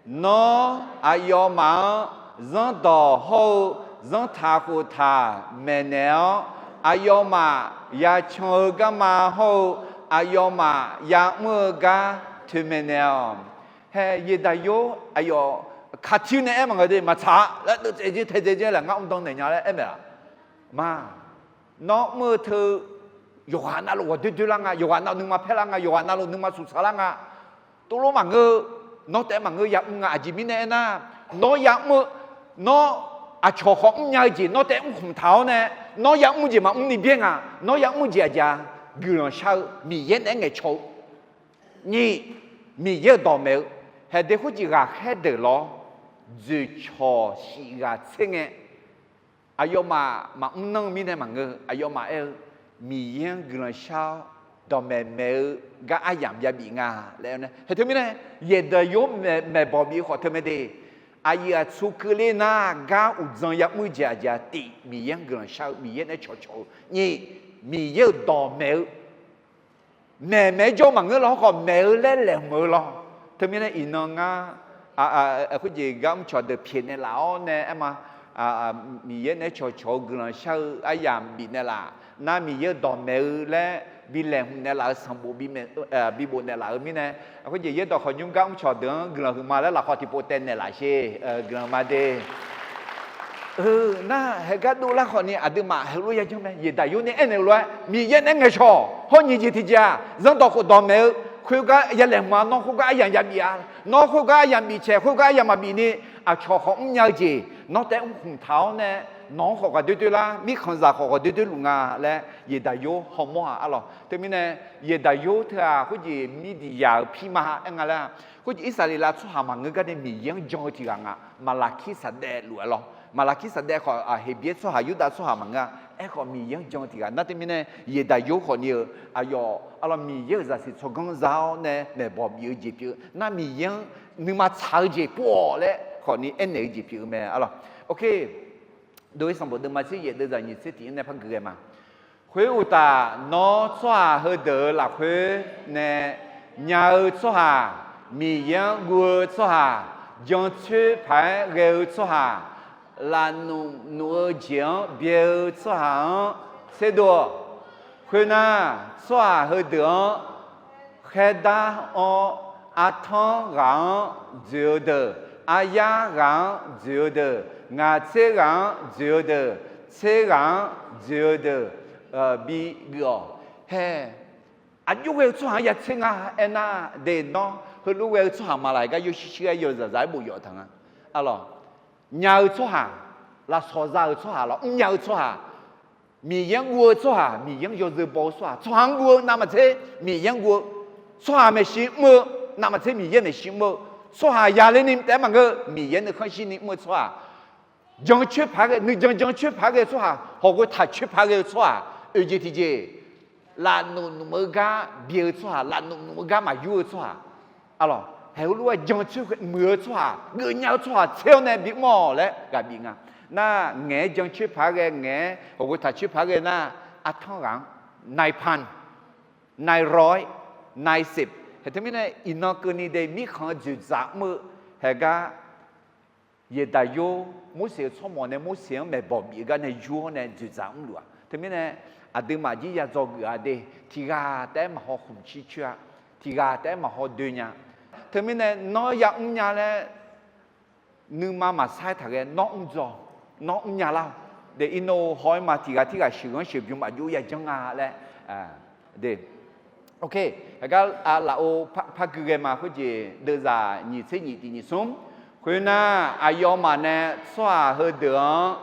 Nawr aqyawfmaf-anr zanrdawq hawr-eu zanrtaq khoftaq maeqnaeq-awr, aqyawfmaf yacan-eu garma hawr-eu aqyawfmaf ya'mr-eu gar toeqmaeq naeq-awq. Hae, Yeqdaqyor aqyawf kaqtir nae aer maqngeur de, maqtsaq-a laer, deuv dzaeq jir taedzae jir laer ngar mr dan naeq nya laer aer mae-aq. Ma, nawr mr-eu teu yawqghaq navluf ghawqdoer doer lar nga, yawqghaq navluf nuima paer lar nga, yawqghaq navluf nuima suqsaq lar nga. Tov lof maqngeur-eu, nawr taef maqngeur ya'mr nga. Aqjeq mirnae aernar, nawr ya'mr-eu, nawr aqcawq khawf mrnya-eu jeq nawr taef mrkhmq taq-awr nae, nawr ya'mr jeq maqmr ni byaer nga. Nawr ya'mr jeq aqjeq-a, guiqlanq shar-eu, Miqyaer naeq-aer ngaeqcawq-eu, nyiq, Miqyaer-euq dawqmaeq-eu, haeqde khoerjeq ghaqkhaer deuq lawr, dzoeqcawq shif ghaq tser ngae, aqyawfmaf maqmr nanr-eu mirnae maqngeur, aqyawfmaf aer-eu, Miqyaer-anr guiqlanq shar-awr, dawqmaeq maeq-eu gar aryamq yabif nga laer aer-eu nae. Hae teumirnae, Yeqdaqyor maeqbawq bif-eu khawf teumae de, aqyuif aqtsu keuvler nar gar uqdzan ya'mr jeq aqjeq-a, tiq, Miqyaer-anr guiqlanq shar-eu, Miqyaer naeq-aer cawqcawq-eu, nyiq, Miqyaer-euq dawqmaeq-eu, maeq maeq-aer jawr maqngeur lawr khawf maeq-eu laer laeqhmq-eu lawr. Teumirnae iqnan ngar khoerjeq gar mrcawq deuq pyaeqnaeq laf-awr nae aer ma, Miqyaer naeq-aer cawqcawq-eu guiqlanq shar-eu aryamq bifnaeq laf. Nar Miqyaer-euq dawqmaeq-eu laer bi laeqhmq naeq laf-eu sanqbof bi bof naeq laf-eu mirnae, khoerjeq yaerdawq khawqnymr gar mrcawq deuq-anr guiqlanq huiqma laer lafkhawf tiqpov taev naeq laf sher. Guiqlanq ma de. Nar haegar dovlar khawfni aqduimaf heulof-aer yajanr mae. Yeqdaqyor nae aernaeq-eu lof-aer, Miqyaer naeq-aer ngaeqcawq hawr nyiq jeq tiqjeq-aq, zanrdawq khofdawq maeq-eu, khoergar yalaeqhmq-a, nawr khoergar aryamq yabif-a, nawr khoergar aryamq bif caeq, khoergar aryamq maqbif ni, aqcawq khawf mrnya-eu jeq nawr taef-aer mrkhmq taq-awr nae, nawq-anr khawf ghaqdoer doer lar, mirkhanqzaq khawf ghaqdoer doer luf nga laer Yeqdaqyor hawmawr-aq arlawq. Teumirnae, Yeqdaqyor teu-aq khoerjeq Mirdiqyaq-euq pirma aer nga laer-aq, khoerjeq Irsaqleqlav tsawrhaq maqngeur gar nae Miqyaer-anr jan-eu tiq ghaq nga. Maqlaqkir saqdaev luf-aer lawr. Maqlaqkir saqdaev khawf, Heqbyaer tsawrhaq, Yurdav tsawrhaq maqngeur-a. Aerkhawf Miqyaer-anr jan-eu tiq ghaq nar teumirnae, Yeqdaqyor khawfni-eu aqyawf arlawq Miqyaer-euq zaqsiq tsawrganr za-awr nae maeqbawq bif-eu jeq pyeuf-eu nar Miqyaer-anr nuima tsaq-eu jeq pov-awq laer khawfni aernaeq-eu jeq pyeuf-eu mae arlawq. Ok. Dov-ir sanqbof deuvma tser yaef deuvzaq nyiq tser tiq-anr nae par gui ghae ma. Khoeruqtaf, nawr tsawrhaq heudeuq-euq lafkhoer nae nya-eu tsawrhaq, Miqyaer-anr guv-eu tsawrhaq, jancoer paq-aer ghae-eu tsawrhaq, lafnmf nmf-eu jeq-anr byae-eu tsawrhaq-anr tserdov-awq. Khoernar, tsawrhaq heudeuq-anr khaerdar-awr, artanr ghaq-anr dzoeq-eu deuq, aryar ghaq-anr dzoeq-eu deuq, ngaq tser ghaq-anr dzoeq-eu deuq, tser ghaq-anr dzoeq-eu deuq bigeuf-awq. Hae, aqjox ghae-eu tsawrhaq-anr ya tser nga aernar, de nawr heulof ghae-eu tsawrhaq maqlaq gar yawshir shir-aer yawzaqzaq-aer bof yawf taq nga. Arlawq, nya-eu tsawrhaq, lafsawq za-euq tsawrhaq lawr, mrnya-eu tsawrhaq, Miqyaer-anr guv-eu tsawrhaq, Miqyaer-anr yawzeu baw-eu tsawrhaq, tsawrhaq-anr guv-eu navmaqtser Miqyaer-anr guv-eu, tsawrhaq maeqshi mr-eu navmaqtser Miqyaer maeqshi mr-eu, tsawrhaq yalerni taef-aer maqngeur, Miqyaer nuikhanr shirni mr-eu tsawrhaq, jancoer paq-aer ghae, nuijan jancoer paq-aer ghae-eu tsawrhaq, hawqghoe taqcoer paq-aer ghae-eu tsawrhaq, oeq jeq tiqjeq, lafnmf nmf-eu gar byae-eu tsawrhaq, lafnmf nmf-eu gar maqyur-eu tsawrhaq, arlawq, haeq heulof-aer jancoer muiq-eu tsawrhaq, geufnya-eu tsawrhaq tser-awr nae bimr-awq laer ghaq bif nga. Nar ngaeq-aer jancoer paq-aer ghae, ngaeq-aer hawqghoe taqcoer paq-aer ghae nar, artanr ghaq-anr, nine pound, nine roy, nine sep. Haeq teumirnae iqnan keuvni de mirkhanq-eu dzoeqdzaq mr-eu haeq gar Yeqdaqyor, Morseq-euq tsawrmawq nae Morseq-anr maeqbawq bif-eu gar nae yur-awr nae dzoeqdzaq mrluf-aq. Teumirnae aqduimaf jir ya dzawgeuf-a de, tiq ghaq taef-aer maqhaw khmq shir coer-a, tiq ghaq taef-aer maqhaw doe nya. Teumirnae nawr yamr nya laer nuima maqsar-aer taq ghae, nawr mr dzaw, nawr mrnya lar-awq. De, irnov haw-aer ma tiq ghaq tirghaq sheuqghanr sheuqbymr maqjox yajanr nga laer, de. Ok, aqgar lafov par gui ghae ma khoerjeq deuvzaq nyiq tser nyiq tiq nyiq smr. Khoernar, aqyawfmaf nae tsawrhaq heudeuq-anr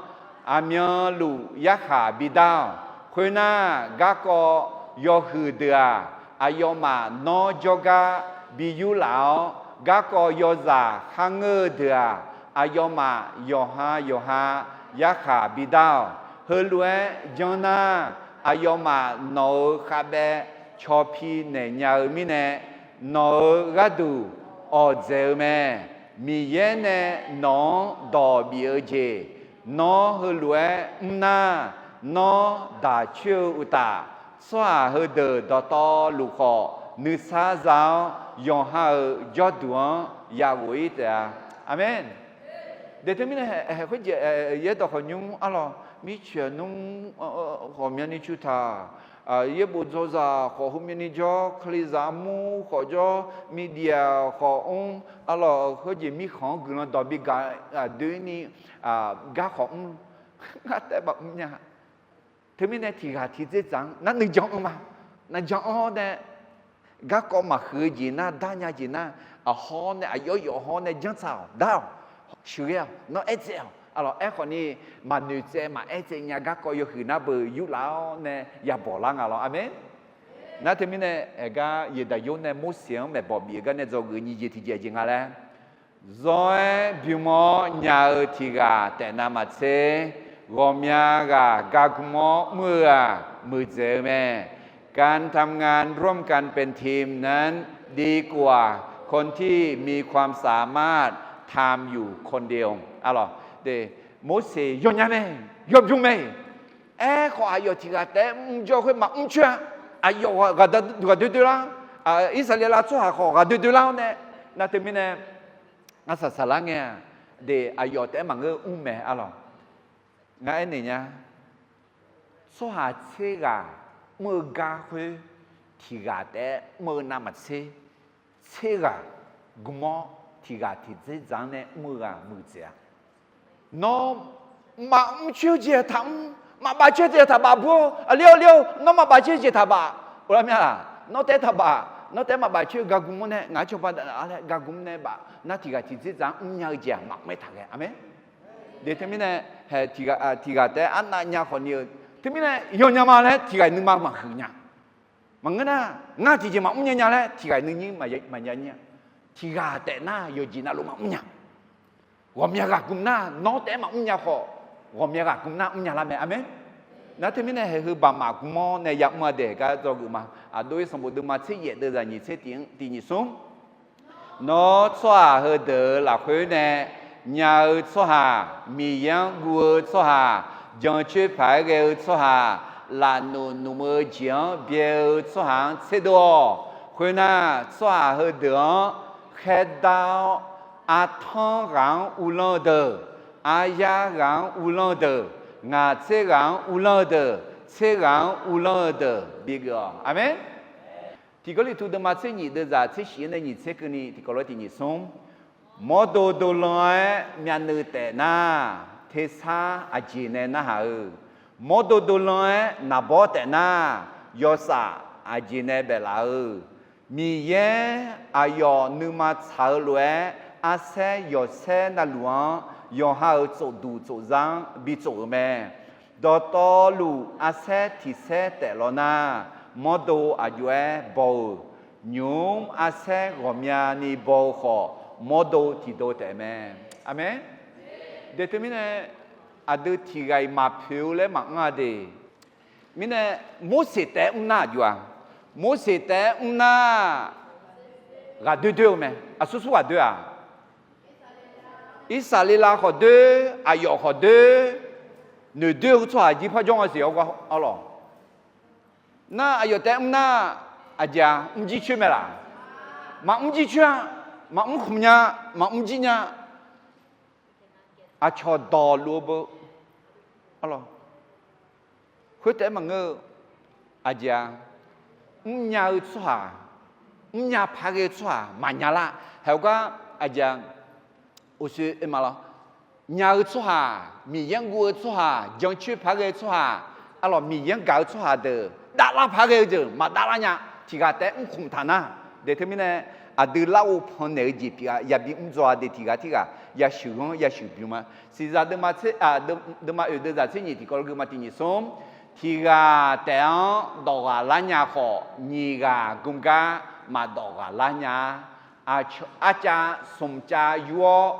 aqmyanluf yarkhaq bidar-awq. Khoernar, garkawv yawhuiq deuq-aq, aqyawfmaf nawr jawrgar bi yurlaf-awr, garkawv yawzaq kharngeur-eu deuq-aq, aqyawfmaf yawqha yawqha yarkhaq bidar-awq. Heulof-aer janr nar, aqyawfmaf nawq-euq khavbaev caw pi naeq nya-eu mirnae, nawq-euq gharduq awqdzaeq-eu mae. Miqyaer nae nawq-anr dawq bif-eu jeq, nawr heulof-aer mr nar, nawr daq coer-eu uqtaf, tsawrhaq heudeuq dawqtawvluf khawf nuisar za-awr, yawqha-euq jawrduq-anr yaghof-ir taef-a. Aqmeq. De teumirnae, khoerjeq yaerdawq khawqnymr arlawq, mircoeq nmr ghawqmyani cu taq Yaerbof dzawzaq khawf heumyani jawr, kalizaq armur khawf jawr, Miqdeaq khawf mr, arlawq heujeq mirkhanq-anr guiqlanq dawq bi gaq doeni, gar khawf mr, ngar taef-aer maqmr nya. Teumirnae tiqghaq tiqdzer dzaq-anr nar nuijan anr ma. Nuijan anr-awr nae garkawv maqhuiq-eu jeq nar, darnya jeq nar, aqhawr nae aqyawf yawf hawr nae janrtsaq-awq, dar-awq, sheuqghae-awq, nawr aertsaev-awq. Arlawq aerkhawf ni maqnoeq tsaev maqaer tsaev nya garkawv yawhuiq nar beu yurlaf-awr nae yabawq lar nga lawr. Aqmeq. Nar teumirnae aergar Yeqdaqyor nae Morseq-anr maeqbawq bif-eu gar nae dzawgeuf nyiq jeq tiqjeq jeq nga laer, Zawr-aer bymr-awr nya-eu tiqghaq taef navmaqtser, ghawqmya ghaq gargm-awr mr-eu-aq muiqdzaeq-eu mae. การทำงานร่วมกันเป็นทีมนั้นดีกว่า คนที่มีความสามารถทำอยู่คนเดียว Arlawq, Morseq yawnya mae, yawbymr mae. Aerkhawf aqyawf tiqghaq taef-aer mrjawr khoer maqmr coer-a. Aqyawf ghaqdoe doe lar, Irsaqleqlav tsawrhaq khawf ghaqdoe doe lar-awr nae, nar teumirnae ngar saqsaq lar ngae-aq, de aqyawf taef-aer maqngeur mr mae. Arlawq, ngar aernaeq nya, tsawrhaq tser ghaq mr-eu gar khoer tiqghaq taef-aer mr-eu navmaqtser, tser ghaq gm-awr tiqghaq tiqdzer dzaq-anr nae mr-eu ghaq muiqdzaeq-a. Nawr maqmr coer-eu jeq taqmr, maqbaf coer-eu jeq taqbaf bur-awr, aqli-awr li-awr nawr maqbaf coer-eu jeq taqbaf. Olar mir-a, nawr taef-aer taqbaf, nawr taef-aer maqbaf coer-eu gargm-anr nae ngaq-aer cawba daf-a laer gargm nae baf nar tiqghaq tiqdzer dzaq-anr mrnya-eu jeq-aq maqmr-aer taq ghae. Aqmeq. De teumirnae, tiqghaq taef-aer arnav nya khawf ni-eu, teumirnae yawnya ma laer tiqghaq nuima maqhuiq nya. Maqngeur nar, ngar tiqjeq maqmr nya nya laer tiqghaq nuinyir maqnya nyir-a. Tiqghaq taef nar yawqjeq navluf maqmr nya. Ghawqmya ghaq gm nar nawr taef-aer maqmr nya khawf, ghawqmya ghaq gm nar mrnya lar mae. Aqmeq. Nar teumirnae haeq heu baqmaf gm-awr nae yamr-a de gar dzawgeuf ma. Aqdov-ir sanqbof deuvma tser yaef deuvzaq nyiq tser tiq nyiq smr Nawr tsawrhaq heudeuq-euq lafkhoer nae nya-eu tsawrhaq, Miqyaer-anr guv-eu tsawrhaq, jancoer paq-aer ghae-eu tsawrhaq, lafnuq nmq-eu jeq-anr byae-eu tsawrhaq-anr tserdov-awq. Khoernar, tsawrhaq heudeuq-anr khaerdar-awr, artanr ghaq-anr uvlanr-eu deuq, aryar ghaq-anr uvlanr-eu deuq, ngaq tser ghaq-anr uvlanr-eu deuq, tser ghaq-anr uvlanr-eu deuq bigeuf-awq. Aqmeq. Tiq Gawrliqtu deuvma tser nyif deuvzaq tser shif-anr nae nyiq tser keuvni tiqkawv lof-aer tiq nyiq smr. Mawrdo dovlan-aer myavnuiv taef nar, tersar aqjeq nae narhaq-eu. Mawrdo dovlan-aer naqbawr taef nar, yawsaf aqjeq nae baeflaf-eu. Miqyaer aqyawf nuima tsaq-eu lof-aer, arsaer yawqsaer navluf-anr yawqha-euq tsofduq tsofzar-anr bitsof-euq mae. Dawqtawvluf arsaer tiq saer taef lawr nar, mawrdo aqjox-aer baw-euq. Nymq-mr arsaer ghawqmyani baw-eu khawf, mawrdo tiqdo taef mae. Aqmeq. De teumirnae, aqdui tiq ghaq-iq maqpoeq-eu laer maqanr-a de. Mirnae, Morseq taef-aer mr nar aqjox-a. Morseq taef-aer mr nar, ghaqdoer doer-eu mae. Aqsur sur ghaqdoer-aq, Irsaqleqlav khawf doer, aqyawf khawf doer, noeqdoer-eu tsawrhaq jir par jawr nga siq-awr gar arlawq. Nar aqyawf taef-aer mr nar, aqjeq-a mr jir coer mae laq? Maqmr jir coer-a. Maqmr khmq nya, maqmr jir nya. Aqcawq dawqluf-eu beu, arlawq, khoertaef-aer maqngeur-eu, aqjeq-a, mrnya-eu tsawrhaq, mrnya paq-aer ghae-eu tsawrhaq maqnya lar. Haeq-eu gar, aqjeq-a, uqshoe oe ma lawr. Nya-eu tsawrhaq, Miqyaer-anr guv-eu tsawrhaq, jancoer paq-aer ghae-eu tsawrhaq, arlawq, Miqyaer-anr gaq-eu tsawrhaq deuq, davlar paq-aer ghae-eu deuq maqdavlar nya. Tiq ghaq taef-aer mr khmq taq nar, de teumirnae, aqdui larghov pannaeq-eu jeq pyeuf-a, yabi mr dzaw-a de tiq ghaq tirghaq yasheuq-anr yasheuq bymr-a. Siqzaq deuvma oeq deuvzaq tser nyiq tiqkawv lof-aer geufma tiq nyiq smr. Tiq ghaq taef-anr dawq ghaq lar nya khawf, nyiq ghaq gm gar maqdawq ghaq lar nya-a. Arcav smq cav yur-awr,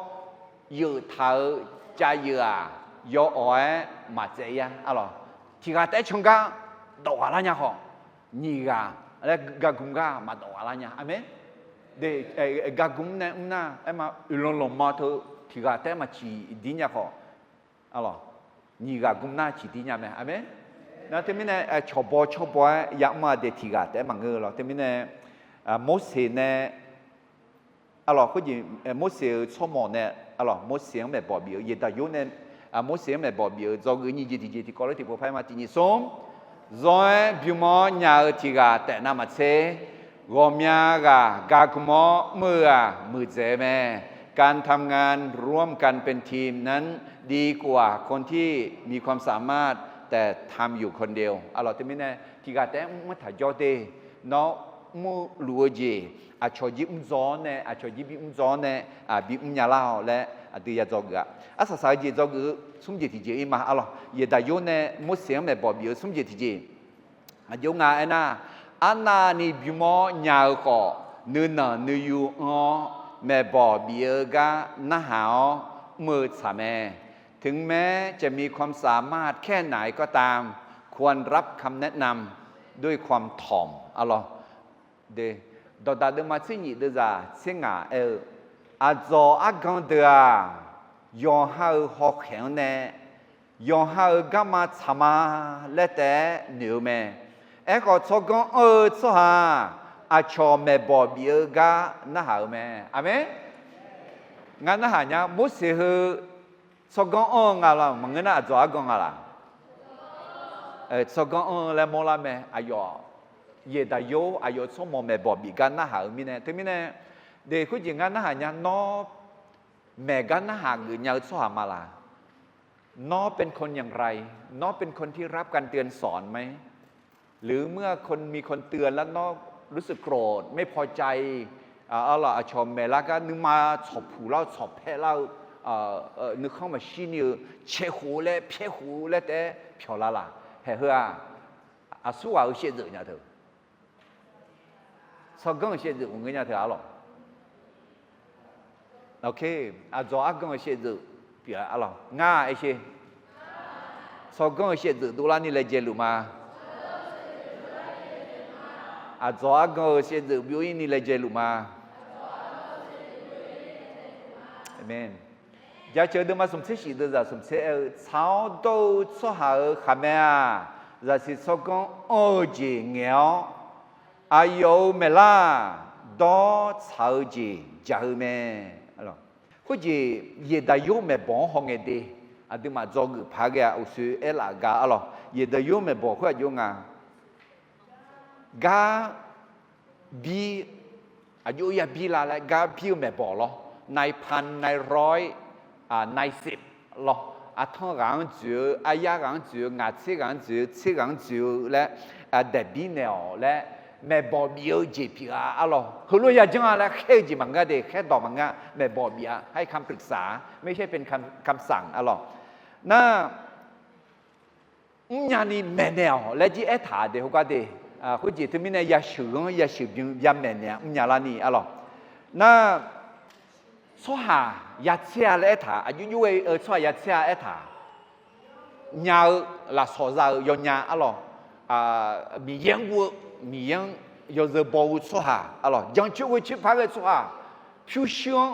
yeuf taq-euq cav yeuf-aq, yawawq-aer maqtsaev-ir-a. Arlawq, tiq ghaq taef-aer can gar dawq ghaq lar nya khawf, nyiq ghaq laer gargm gar maqdawq ghaq lar nya. Aqmeq. De, gargm nae mr nar, aerma oeqlanq lanqma teu tiq ghaq taef-aer maqciq dir nya khawf, arlawq, nyiq ghaq gm nar ciqdir nya mae. Aqmeq. Nar teumirnae, cawqbaw cawrbaw-aer yamr-a de tiq ghaq taef-aer maqngeur-eu lawr. Teumirnae, Morseq nae, arlawq, khoerjeq, Morseq-euq tsawrmawq nae, arlawq, Morseq-anr maeqbawq bif-eu, Yeqdaqyor nae, Morseq-anr maeqbawq bif-eu dzawgeuf nyiq jeq tiqjeq tiqkawv lof-aer tiqpov par-aer ma tiq nyiq smr. Zawr-aer bymr-awr nya-eu tiq ghaq taef navmaqtser, ghawqmya ghaq gagm-awr mr-eu-aq muiqdzaeq-eu mae. การทำงานร่วมกันเป็นทีมนั้นดีกว่าคนที่มีความสามารถแต่ทำอยู่คนเดียว Arlawq teumirnae tiq ghaq taef-aer mr taq jawr de. Nawr mrluf-eu jeq, aqcawq jir mr dzaw-awr nae, aqcawq jir bi mr dzaw-awr nae, bi mrnya lar-awq laer aqdui ya dzawgeuf-a. Arsaq saq-eu jeq dzawgeuf-eu smr jeq tiqjeq ir ma. Arlawq Yaeqdaq Yornae Morseq-anr maeqbawq bif-eu smr jeq tiqjeq. Aqjox nga aernar, arnavni bymr-awr nya-eu khawf, nuinanq nuiyu anr-awr maeqbawq bif-eu gar narhaq-awr mr-eu tsaq mae. ถึงแม้จะมีความสามารถแค่ไหนก็ตาม ควรรับคำแนะนำด้วยความถ่อม Arlawq dawqdaq deuvma tser nyif deuvzaq tser ngaq aer-eu, aqdzawq argan deuq-aq, yawqha-euq hawkhaeq-anr nae yawqha-euq garma tsaq ma laer taef-aer noeq-eu mae. Aerkhawf tsawrganr anr-eu tsawrhaq aqcawq maeqbawq bif-eu gar narhaq-eu mae. Aqmeq. Ngar narhaq nya, Morseq heu tsawrganr anr-eu nga laq, maqngeur nar aqdzawq argan nga laq? Tsawrganr anr-eu laer mawrlar mae. Aqyawf Yaeqdaq Yor aqyawf tsawrmawq maeqbawq bif gar narhaq-eu mirnae. Teumirnae, de khoerjeq ngar narhaq nya, nawr maeq gar narhaq geuf nya-eu tsawrhaq ma laq? น้องเป็นคนอย่างไร น้องเป็นคนที่รับการเตือนสอนไหม หรือเมื่อคนมีคนเตือนแล้วน้องรู้สึกโกรธไม่พอใจ Arlawq aqcawq maeqlar gar nuima tsawqpuq lar-eu tsawqpae lar-eu, nuikhanr maqshir ni-eu caeq khof laer pyaer khof laer taef-aer pyawq lar laq? Haeq heu-aq, aqsurghaq-euq shaevdzeuf nya teu, tsawrganr-euq shaevdzeuf maqngeur nya teu arlawq. Aqdzawq argan-euq shaevdzeuf pyeuf-a arlawq. Ngar aer sher, tsawrganr-euq shaevdzeuf dovlar ni laejae luf ma. Aqdzawq argan-euq shaevdzeuf byov-ir ni laejae luf ma. Aqmeq. Jaceuq deuvma smq tser shif deuvzaq smq tser aer-eu, tsaq-awr dawr-eu tsawrhaq-euq khaqmae-aq, zaqsiq tsawrganr anr-eu jeq ngaeq-awr, aqyawf-euq maeqlar-aq, dawr tsaq-eu jeq jaq-eu mae. Khoerjeq Yaeqdaq Yor maeqbawq-anr hawngae de, aqduimaf dzawgeuf paq ghae-a uqshoe aerlaf gar arlawq. Yaeqdaq Yor maeqbawq khoer aqjox nga, gar bir, aqjox yabir la laer gar bir-eu maeqbawq lawr, นายพัน นายร้อย นายสิบ lawr, artanr ghaq-anr dzoeq-eu, aryar ghaq-anr dzoeq-eu, ngaq tser ghaq-anr dzoeq-eu, tser ghaq-anr dzoeq-eu laer daeqbir naeq-awq laer maeqbawq bif-eu jeq pyeuf-a arlawq. Heulof yajanr-a laer khaer-eu jeq maqngeur de, khaerdawq maqngeur, maeqbawq bif-a, ให้คำปรึกษา ไม่ใช่เป็นคำสั่ง arlawq. Nar mrnya ni maeqnaeq-awq laer jir aertaq de heugar de. Khoerjeq teumirnae yasheuq-anr yasheuq bym yamaeq naeq-a mrnya larni arlawq. Nar tsawrhaq ya tser-a laer aertaq, aqjox jox-eu tsawrhaq ya tser-a aertaq, nya-eu lafsawq za-eu yawnya arlawq. Miqyaer-anr guv-eu, Miqyaer-anr yawzeu baw-eu tsawrhaq arlawq, jancoer ghoer coer par ghae-eu tsawrhaq, pyurshuir-anr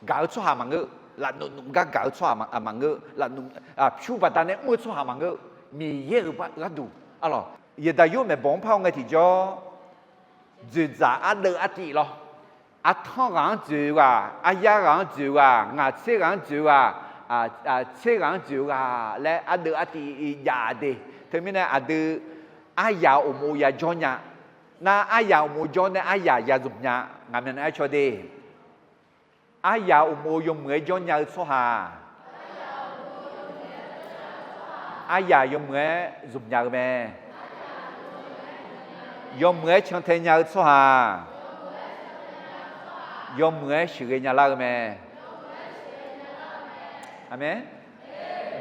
gaq-eu tsawrhaq maqngeur, lafnmq nmq gar gaq-eu tsawrhaq maqngeur, lafnmq pyur baqdanae mr-eu tsawrhaq maqngeur, Miqyaer-euq gharduq arlawq. Yaeqdaq Yor maeqbawq-anr par-eu ngae tiqjawr, dzoeqdzaq ardeuv artiv lawr, artanr ghaq-anr dzoeq-eu ghaq, aryar ghaq-anr dzoeq-eu ghaq, ngaq tser ghaq-anr dzoeq-eu ghaq, tser ghaq-anr dzoeq-eu ghaq laer ardeuv artiv jav de. Teumirnae aqdui aryaq uqmov ya jawr nya. Nar aryaq uqmov jawr nae aryaq ya zmq nya. Ngaq myaq nae aer caw de. Aryaq uqmov yawmuiq-aer jawr nya-eu tsawrhaq, aryaq yawmuiq-aer zmq nya-eu mae. Yawmuiq-aer cantae nya-eu tsawrhaq, yawmuiq-aer sheuqghae nya lar-eu mae. Aqmeq.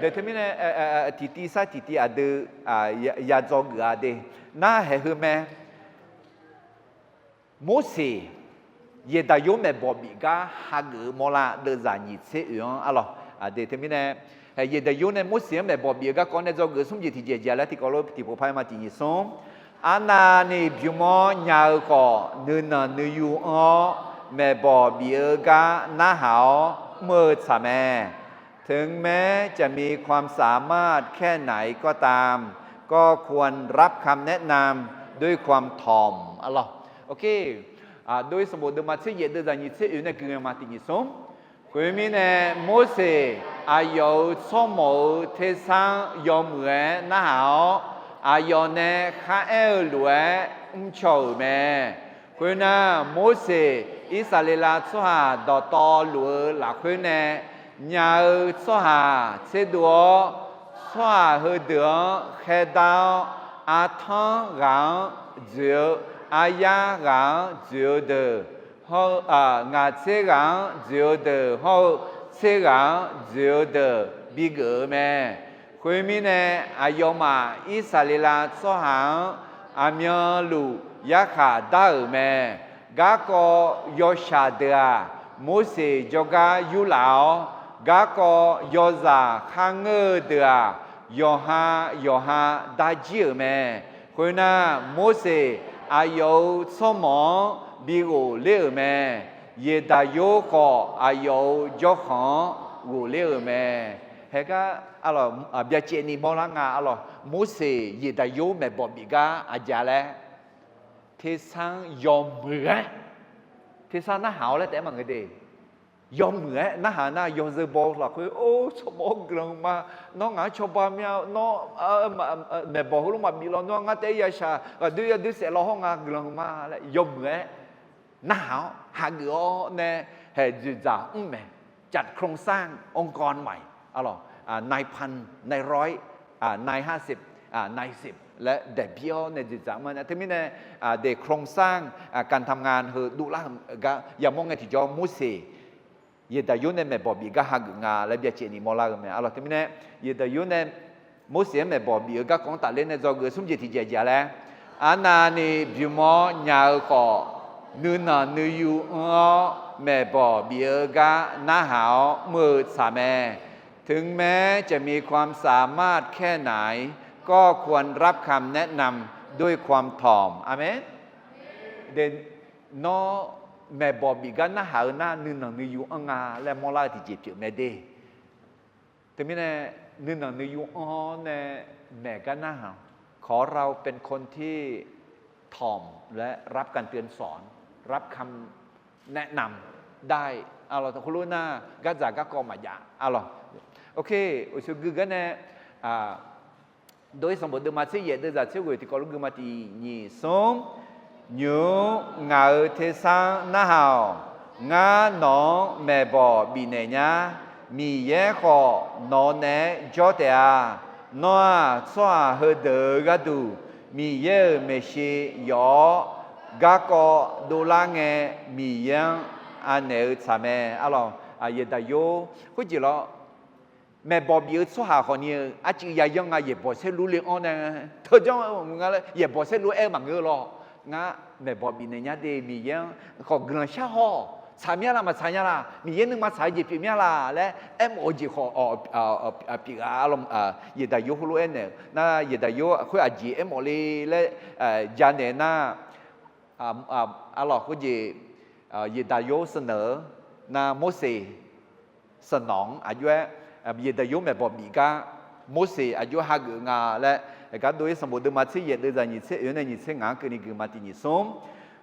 Deuq teumirnae tiqtiv sar tiqtiv aqdui ya dzawgeuf-a de. Nar haeq heu mae. Morseq Yaeqdaq Yor maeqbawq bif gar hageuf-eu mawrlar deuvzaq nyiq tser oeq-anr arlawq. Aqdui teumirnae Yaeqdaq Yor nae Morseq-anr maeqbawq bif-eu garkawv nae dzawgeuf-eu smr jeq tiqjeq jeq laer tiqkawv lof tiqpov par-aer ma. Tiq nyiq smr, arnavni bym-awr nya-eu khawf, nuinanq nuiyu anr-awr maeqbawq bif-eu gar narhaq-awr mr-eu tsaq mae. ถึงแม้จะมีความสามารถแค่ไหนก็ตาม ก็ควรรับคำแนะนำด้วยความถ่อม arlawq. โอเค, dov-ir sanqbof deuvma tser yaef deuvzaq nyiq tser oeq nae gui ngae ma. Tiq nyiq smr, khoermirnae Morseq aqyawf-euq tsawrmawq-euq tersar-anr yawmuiq-aer narhaq-awr aqyawf nae kharaer-eu lof-aer mrcaw-euq mae. Khoernar, Morseq Irsaqleqlav tsawrhaq dawqtawvluf-eu lafkhoer nae nya-eu tsawrhaq tserdov-awr, tsawrhaq heudeuq-anr khaerdar-awr, artanr ghaq-anr dzoeq-eu, aryar ghaq-anr dzoeq-eu deuq hawr-eu, ngaq tser ghaq-anr dzoeq-eu deuq hawr-eu, tser ghaq-anr dzoeq-eu deuq bigeuf-eu mae. Khoermirnae, aqyawfmaf Irsaqleqlav tsawrhaq-anr aqmyanluf yarkhaq dar-euq mae. Garkawv yawshaq deuq-aq, Morseq jawrgar yurlaf-awr, garkawv yawzaq kharngeur-eu deuq-aq, yawqha yawqha darjir-euq mae. Khoernar, Morseq aqyawf-euq tsawrmawq-anr bi ghofler-euq mae. Yeqdaqyor khawf, aqyawf-euq jawrkhanq-anr ghofler-euq mae. Haegar, arlawq, byacaevni mawrlar nga, arlawq, Morseq Yeqdaqyor maeqbawq bif gar aqjeq laer, tersar-anr yawmuiq-aer, tersar narhaq-awr laer taef-aer maqngeur de. Yawmuiq-aer narhaq nar, yawzeu baw-eu lafkhoer, or, tsawrmawq-awr guiqlanq ma. Nawr ngaq-anr cawba mir-a. Nawr maeqbawq heulof maqbif lawnmr-a. Ngar taef-aer yashaq ghaqdoer yadeur saef law hawr nga guiqlanq ma laer yawmuiq-aer narhaq-awr hageuf-awr nae haeq dzoeqdzaq mr mae. จัดโครงสร้างองค์กรใหม่ arlawq, นายพัน นายร้อย นายห้าสิบ นายสิบ laer daeqbir-awr nae dzoeqdzaq mr-a. Teumirnae, de โครงสร้าง การทำงาน heu dovlar-eu gar yamawr ngae tiqjawr Morseq Yeqdaqyor nae maeqbawq bif gar hageuf nga laer byacaevni mawrlar-eu mae, arlawq. Teumirnae, Yeqdaqyor nae Morseq-anr maeqbawq bif-eu garkawv-anr tafler nae dzawgeuf smr jeq tiqjeq aqjeq laer, arnavni bymr-awr nya-eu khawf, nuinanq nuiyu anr-awr maeqbawq bif-eu gar narhaq-awr mr-eu tsaq mae. ถึงแม้จะมีความสามารถแค่ไหน ก็ควรรับคำแนะนำด้วยความถ่อม Aqmeq. Nawr maeqbawq bif gar narhaq-eu nar, nuinanq nuiyu anr nga laer mawrlar-eu tiqjeq pyeuf mae de. Teumirnae, nuinanq nuiyu anr-awr nae maeq gar narhaq, ขอเราเป็นคนที่ถ่อม และรับการเตือนสอน รับคำแนะนำได้ arlawq. Khoerlof nar, gardzaq garkawv maqjav, arlawq. Oke, uqshoe gui gar nae, dov-ir sanqbof deuvma tser yaef deuvzaq tser ghoeq tiqkawv lof gui ma tiq nyiq smr. Nymq-mr ngaq-euq tersar-anr narhaq-awq. Ngar nawq-anr maeqbawq bifnaeq nyar. Miqyaer khawf nawq-eu naeq-aer jawr taef-a. Nawr-aq, tsawrhaq heudeuq-euq gharduq Miqyaer-euq maeqshi yawf-awr, garkawv dovlar ngae, Miqyaer-anr anaeq-eu tsaq mae, arlawq. Yeqdaqyor khoerjeq lawr, maeqbawq bif-eu tsawrhaq khawfni-eu arcuiv yayanr nga. Yaeqbawq saerlu le-anr nae teujanr-eu nga laer yaeqbawq saerlu aer-eu maqngeur lawr. Ngar maeqbawq bifnaeq nyar de, Miqyaer-anr khawf guiqlanq shar haw-awq. Tsaq mir-a laq maqtsaq nya laq, Miqyaer nuima tsaq-eu jeq pyeuf mir-a laq laer aermawf-eu jeq khawf pyeuf-a, arlawq. Yeqdaqyor heulof aernaeq-eu nar, Yeqdaqyor khoer aqjeq aermawf le laer janaeq nar, arlawq, khoerjeq Yeqdaqyor sanqnanq-eu nar, Morseq sanqnanq-anr aqjox-aer Yeqdaqyor maeqbawq bif gar Morseq aqjox-aer hageuf nga laer, gar dov-ir sanqbof deuvma tser yaef deuvzaq nyiq tser oeq-anr nae nyiq tser ngaq-anr keuvni gui ma tiq nyiq smr.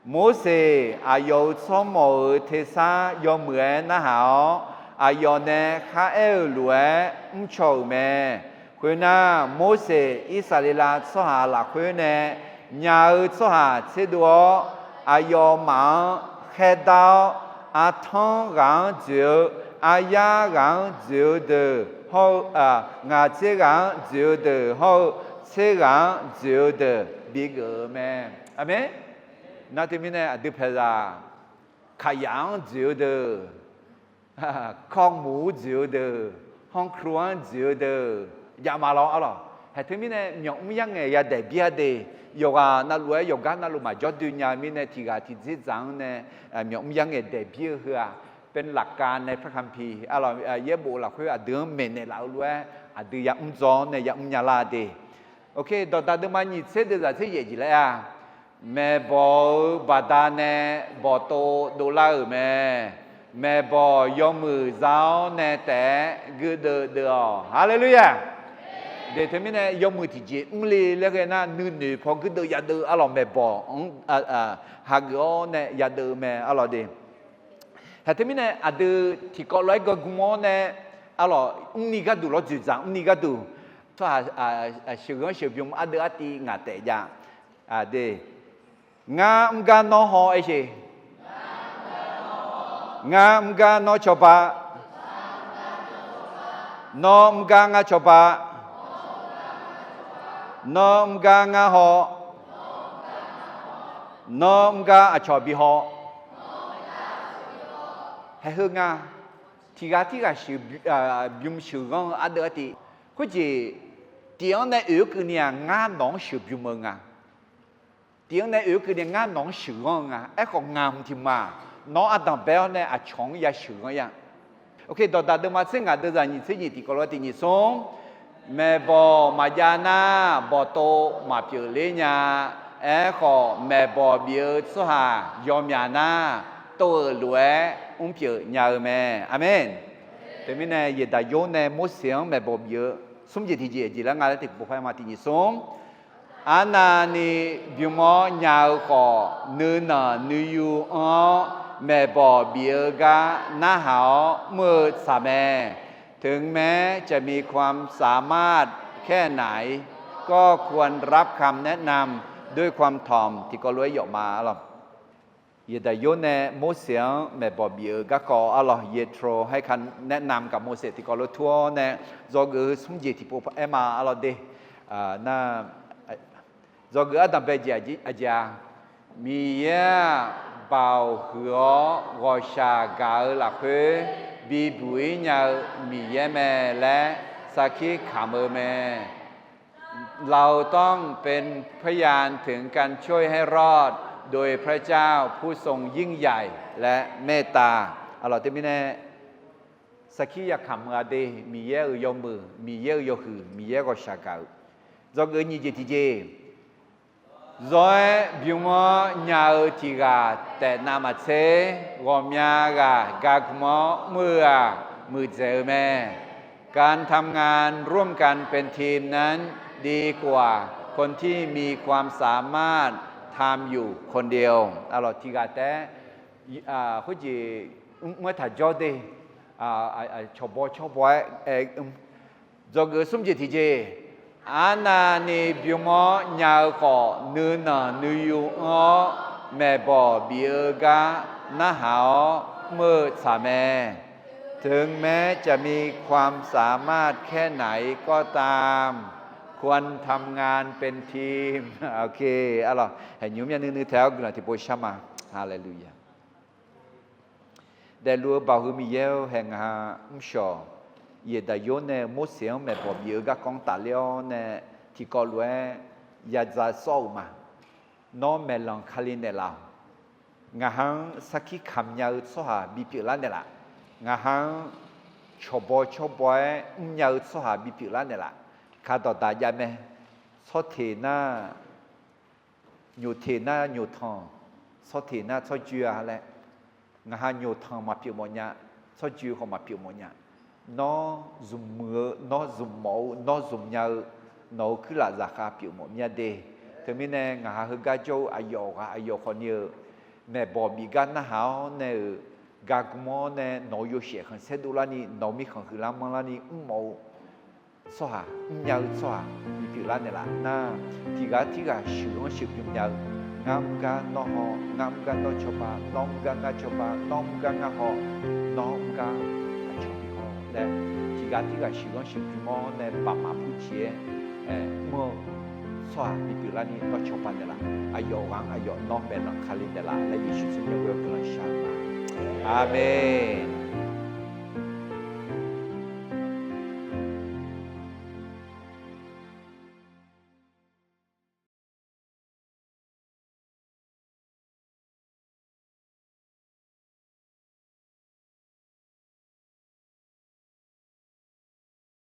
Morseq aqyawf-euq tsawrmawq-euq tersar yawmuiq-aer narhaq-awr, aqyawf nae kharaer-euq lof-aer mrcaw-euq mae. Khoernar, Morseq Irsaqleqlav tsawrhaq lafkhoer nae nya-eu tsawrhaq tserdov-awr, aqyawfmaf-anr khaerdar-awr, artanr ghaq-anr dzoeq-eu, aryar ghaq-anr dzoeq-eu deuq hawr-eu, ngaq tser ghaq-anr dzoeq-eu deuq hawr-eu, tser ghaq-anr dzoeq-eu deuq bigeuf-eu mae. Aqmeq. Nar teumirnae aqdui paeqzaq kaqyaq-anr dzoeq-eu deuq, kawrmuq-anr dzoeq-eu deuq, hankro-anr dzoeq-eu deuq javma lawr, arlawq. Haeq teumirnae myawq mr yar ngaeq yadaeq bir-a de. Yawqghaq navluf-aer yawqgar navluf maqjawr doe nya-eu mirnae, tiq ghaq tiqdzer dzaq-anr nae myawq mr yar ngaeq daeq bir-eu heu-aq, เป็นหลักการในพระคัมภีร์ arlawq. Yaerbof lafkhoer aqdui-anr maeqnaeq laf-eu lof-aer aqdui yamr dzaw-awr nae yamr nya lar de. Oke, dawqdaq deuvma nyiq tser deuvzaq tser yaef jeq laer-a, maeqbawq-euq baqdanae bawqtov dovlar-euq mae. Maeqbawq yawmuiq za-awr nae taef-aer guirdeuv deuv-awq. Haleluya! De teumirnae yawmuiq tiqjeq mrle laer ghae nar, nuinoeq paw guirdeuv yadeuv, arlawq, maeqbawq-anr hageuf-awr nae yadeuv-eu mae, arlawq de. Haeq teumirnae aqdui tiqkawv lof-aer gawgm-awr nae, arlawq, mrni gharduq lawr, dzoeqdzaq mrni gharduq tsawrhaq sheuqghanr sheuqbymr ardeuv artiv ngaq taef jav. Aqde, ngar mr gar nawr haw aer sheq. Ngar mr gar nawr cawba. Nawr mr gar ngar cawba. Nawr mr gar ngar haw. Nawr mr gar aqcawq bi haw. Haeq heu nga, tiqghaq tirghaq sheuqbymr sheuqghanr-eu ardeuv artiv. Khoerjeq, tif-anr nae oeq-eu keuvni-aq, ngar nawq-anr sheuqbymr-eu nga. Tif-anr nae oeq-eu keuvni ngar nawq-anr sheuqghanr-eu nga. Aerkhawf, ngamq tiq ma, nawr ardanq bae-awr nae aqcawq-anr ya sheuqghanr-ir-a. Dawqdaq deuvma tser ngaq deuvzaq nyiq tser nyiq tiqkawv lof-aer tiq nyiq smr. Maeqbawq maqjav nar, bawqtov maqpyeuf ler nya. Aerkhawf, maeqbawq bif-eu tsawrhaq yawmyaq nar, tov-euq lof-aer mrpyeuf nya-eu mae. Aqmeq. Teumirnae, Yaeqdaq Yorhaq nae Morseq-anr maeqbawq bif-eu smr jeq tiqjeq jeq laer nga laer tiqpov par-aer ma tiq nyiq smr. Arnavni bym-awr nya-eu khawf, nuinanq nuiyu anr-awr maeqbawq bif-eu gar narhaq-awr mr-eu tsaq mae. ถึงแม้จะมีความสามารถแค่ไหน ก็ควรรับคำแนะนำด้วยความถ่อม tiqkawv lof-aer yawf ma arlawq. Yaeqdaq Yorhaq nae Morseq-anr maeqbawq bif-eu garkawv arlawq, Yetro ให้คำแนะนำกับโมเสส tiqkawv lof tur-awr nae, dzawgeuf-eu smr jeq tiqpov par-aer ma arlawq de. Nar, dzawgeuf ardanq bae jeq aqjeq-a, Miqyaer-aq, baoq huiq-awr ghawqshaq gaq-eu lafkhoer bibuq-ir nya-eu Miqyaer mae laer sarkir kamq-eu mae. เราต้องเป็นพยานถึงการช่วยให้รอดโดยพระเจ้าผู้ทรงยิ่งใหญ่และเมตตา Arlawq teumirnae, sarkir yakamq-eu aqde, Miqyaer-euq yawmuiq, Miqyaer-euq yawhuiq, Miqyaer ghawqshaq gaq-eu. Dzawgeuf nyiq jeq tiqjeq, zawr-aer bym-awr nya-eu tiq ghaq taef navmaqtser, ghawqmya ghaq gagm-awr mr-eu-aq, muiqdzaeq-eu mae. การทำงานร่วมกันเป็นทีมนั้นดีกว่าคนที่มีความสามารถทำอยู่คนเดียว Arlawq tiq ghaq taef-aer khoerjeq mr-aer taq jawr de, cawqbaw cawrbaw-aer aer, dzawgeuf smr jeq tiqjeq, arnavni bym-awr nya-eu khawf, nuinanq nuiyu anr-awr maeqbawq bif-eu gar narhaq-awr mr-eu tsaq mae. ถึงแม้จะมีความสามารถแค่ไหนก็ตาม ควรทำงานเป็นทีม Arlawq, haeqnymr myav nuinui taef-awr guiqlanq tiqpov shar ma. Haleluya. Daefluf-eu Baoq heu Miqyaer-or, haeq ngaq-a mrshawq, Yaeqdaq Yorhaq nae Morseq-anr maeqbawq bif-eu garkawv-anr tafler-awr nae, tiqkawv lof-aer yadzaq sawr-euq ma. Nawr maeqlanq Kali naeqlaf-awq. Ngaq ha-anr sarkir kamq nya-eu tsawrhaq bipyeuf lar naeqlaf. Ngaq ha-anr cawqbaw cawrbaw-aer mrnya-eu tsawrhaq bipyeuf lar naeqlaf. Kaqdawq daq jav mae. Tsawrteq nar, nyoqteq nar nyoqtanq, tsawrteq nar tsawrjoe-a laer, ngaq ha nyoqtanq maqpyeuf mawf nya, tsawrjoe khawf maqpyeuf mawf nya. Nawr zmqmuiq-eu, nawr zmqmawf-eu, nawr zmqnya-eu, nawq-euq kuirlaf zaqkhav pyeuf mawf mya de. Teumirnae, ngaq ha heugar jawr-eu aqyawf ghaq aqyawf khawfni-euq maeqbawq bif gar narhaq-awr nae-euq, gagm-awr nae nawq-euq yawshaef khanqsaer dovlarni, nawq-euq mirkhanq huiqlar manrlarni mrmawf-eu tsawrhaq, mrnya-eu tsawrhaq bipyeuf lar naeqlaf nar, tiqghaq tirghaq sheuq-anr sheuqbymr nya-eu, ngar mr gar nawr haw, ngar mr gar nawr cawba, nawr mr gar ngar cawba, nawr mr gar ngar haw, nawr mr gar aqcawq bi haw laer, tiqghaq tirghaq sheuq-anr sheuqbymr-awr nae baqmaf purciq-aer mr-eu tsawrhaq bipyeuf larni nawr cawba naeqlaf. Aqyawf ghaq-anr aqyawf nawr maeqlanq Kali naeqlaf laer Yeqsur tsawrmyanr ghoe-awr guiqlanq shar-eu ma. Aqmeq.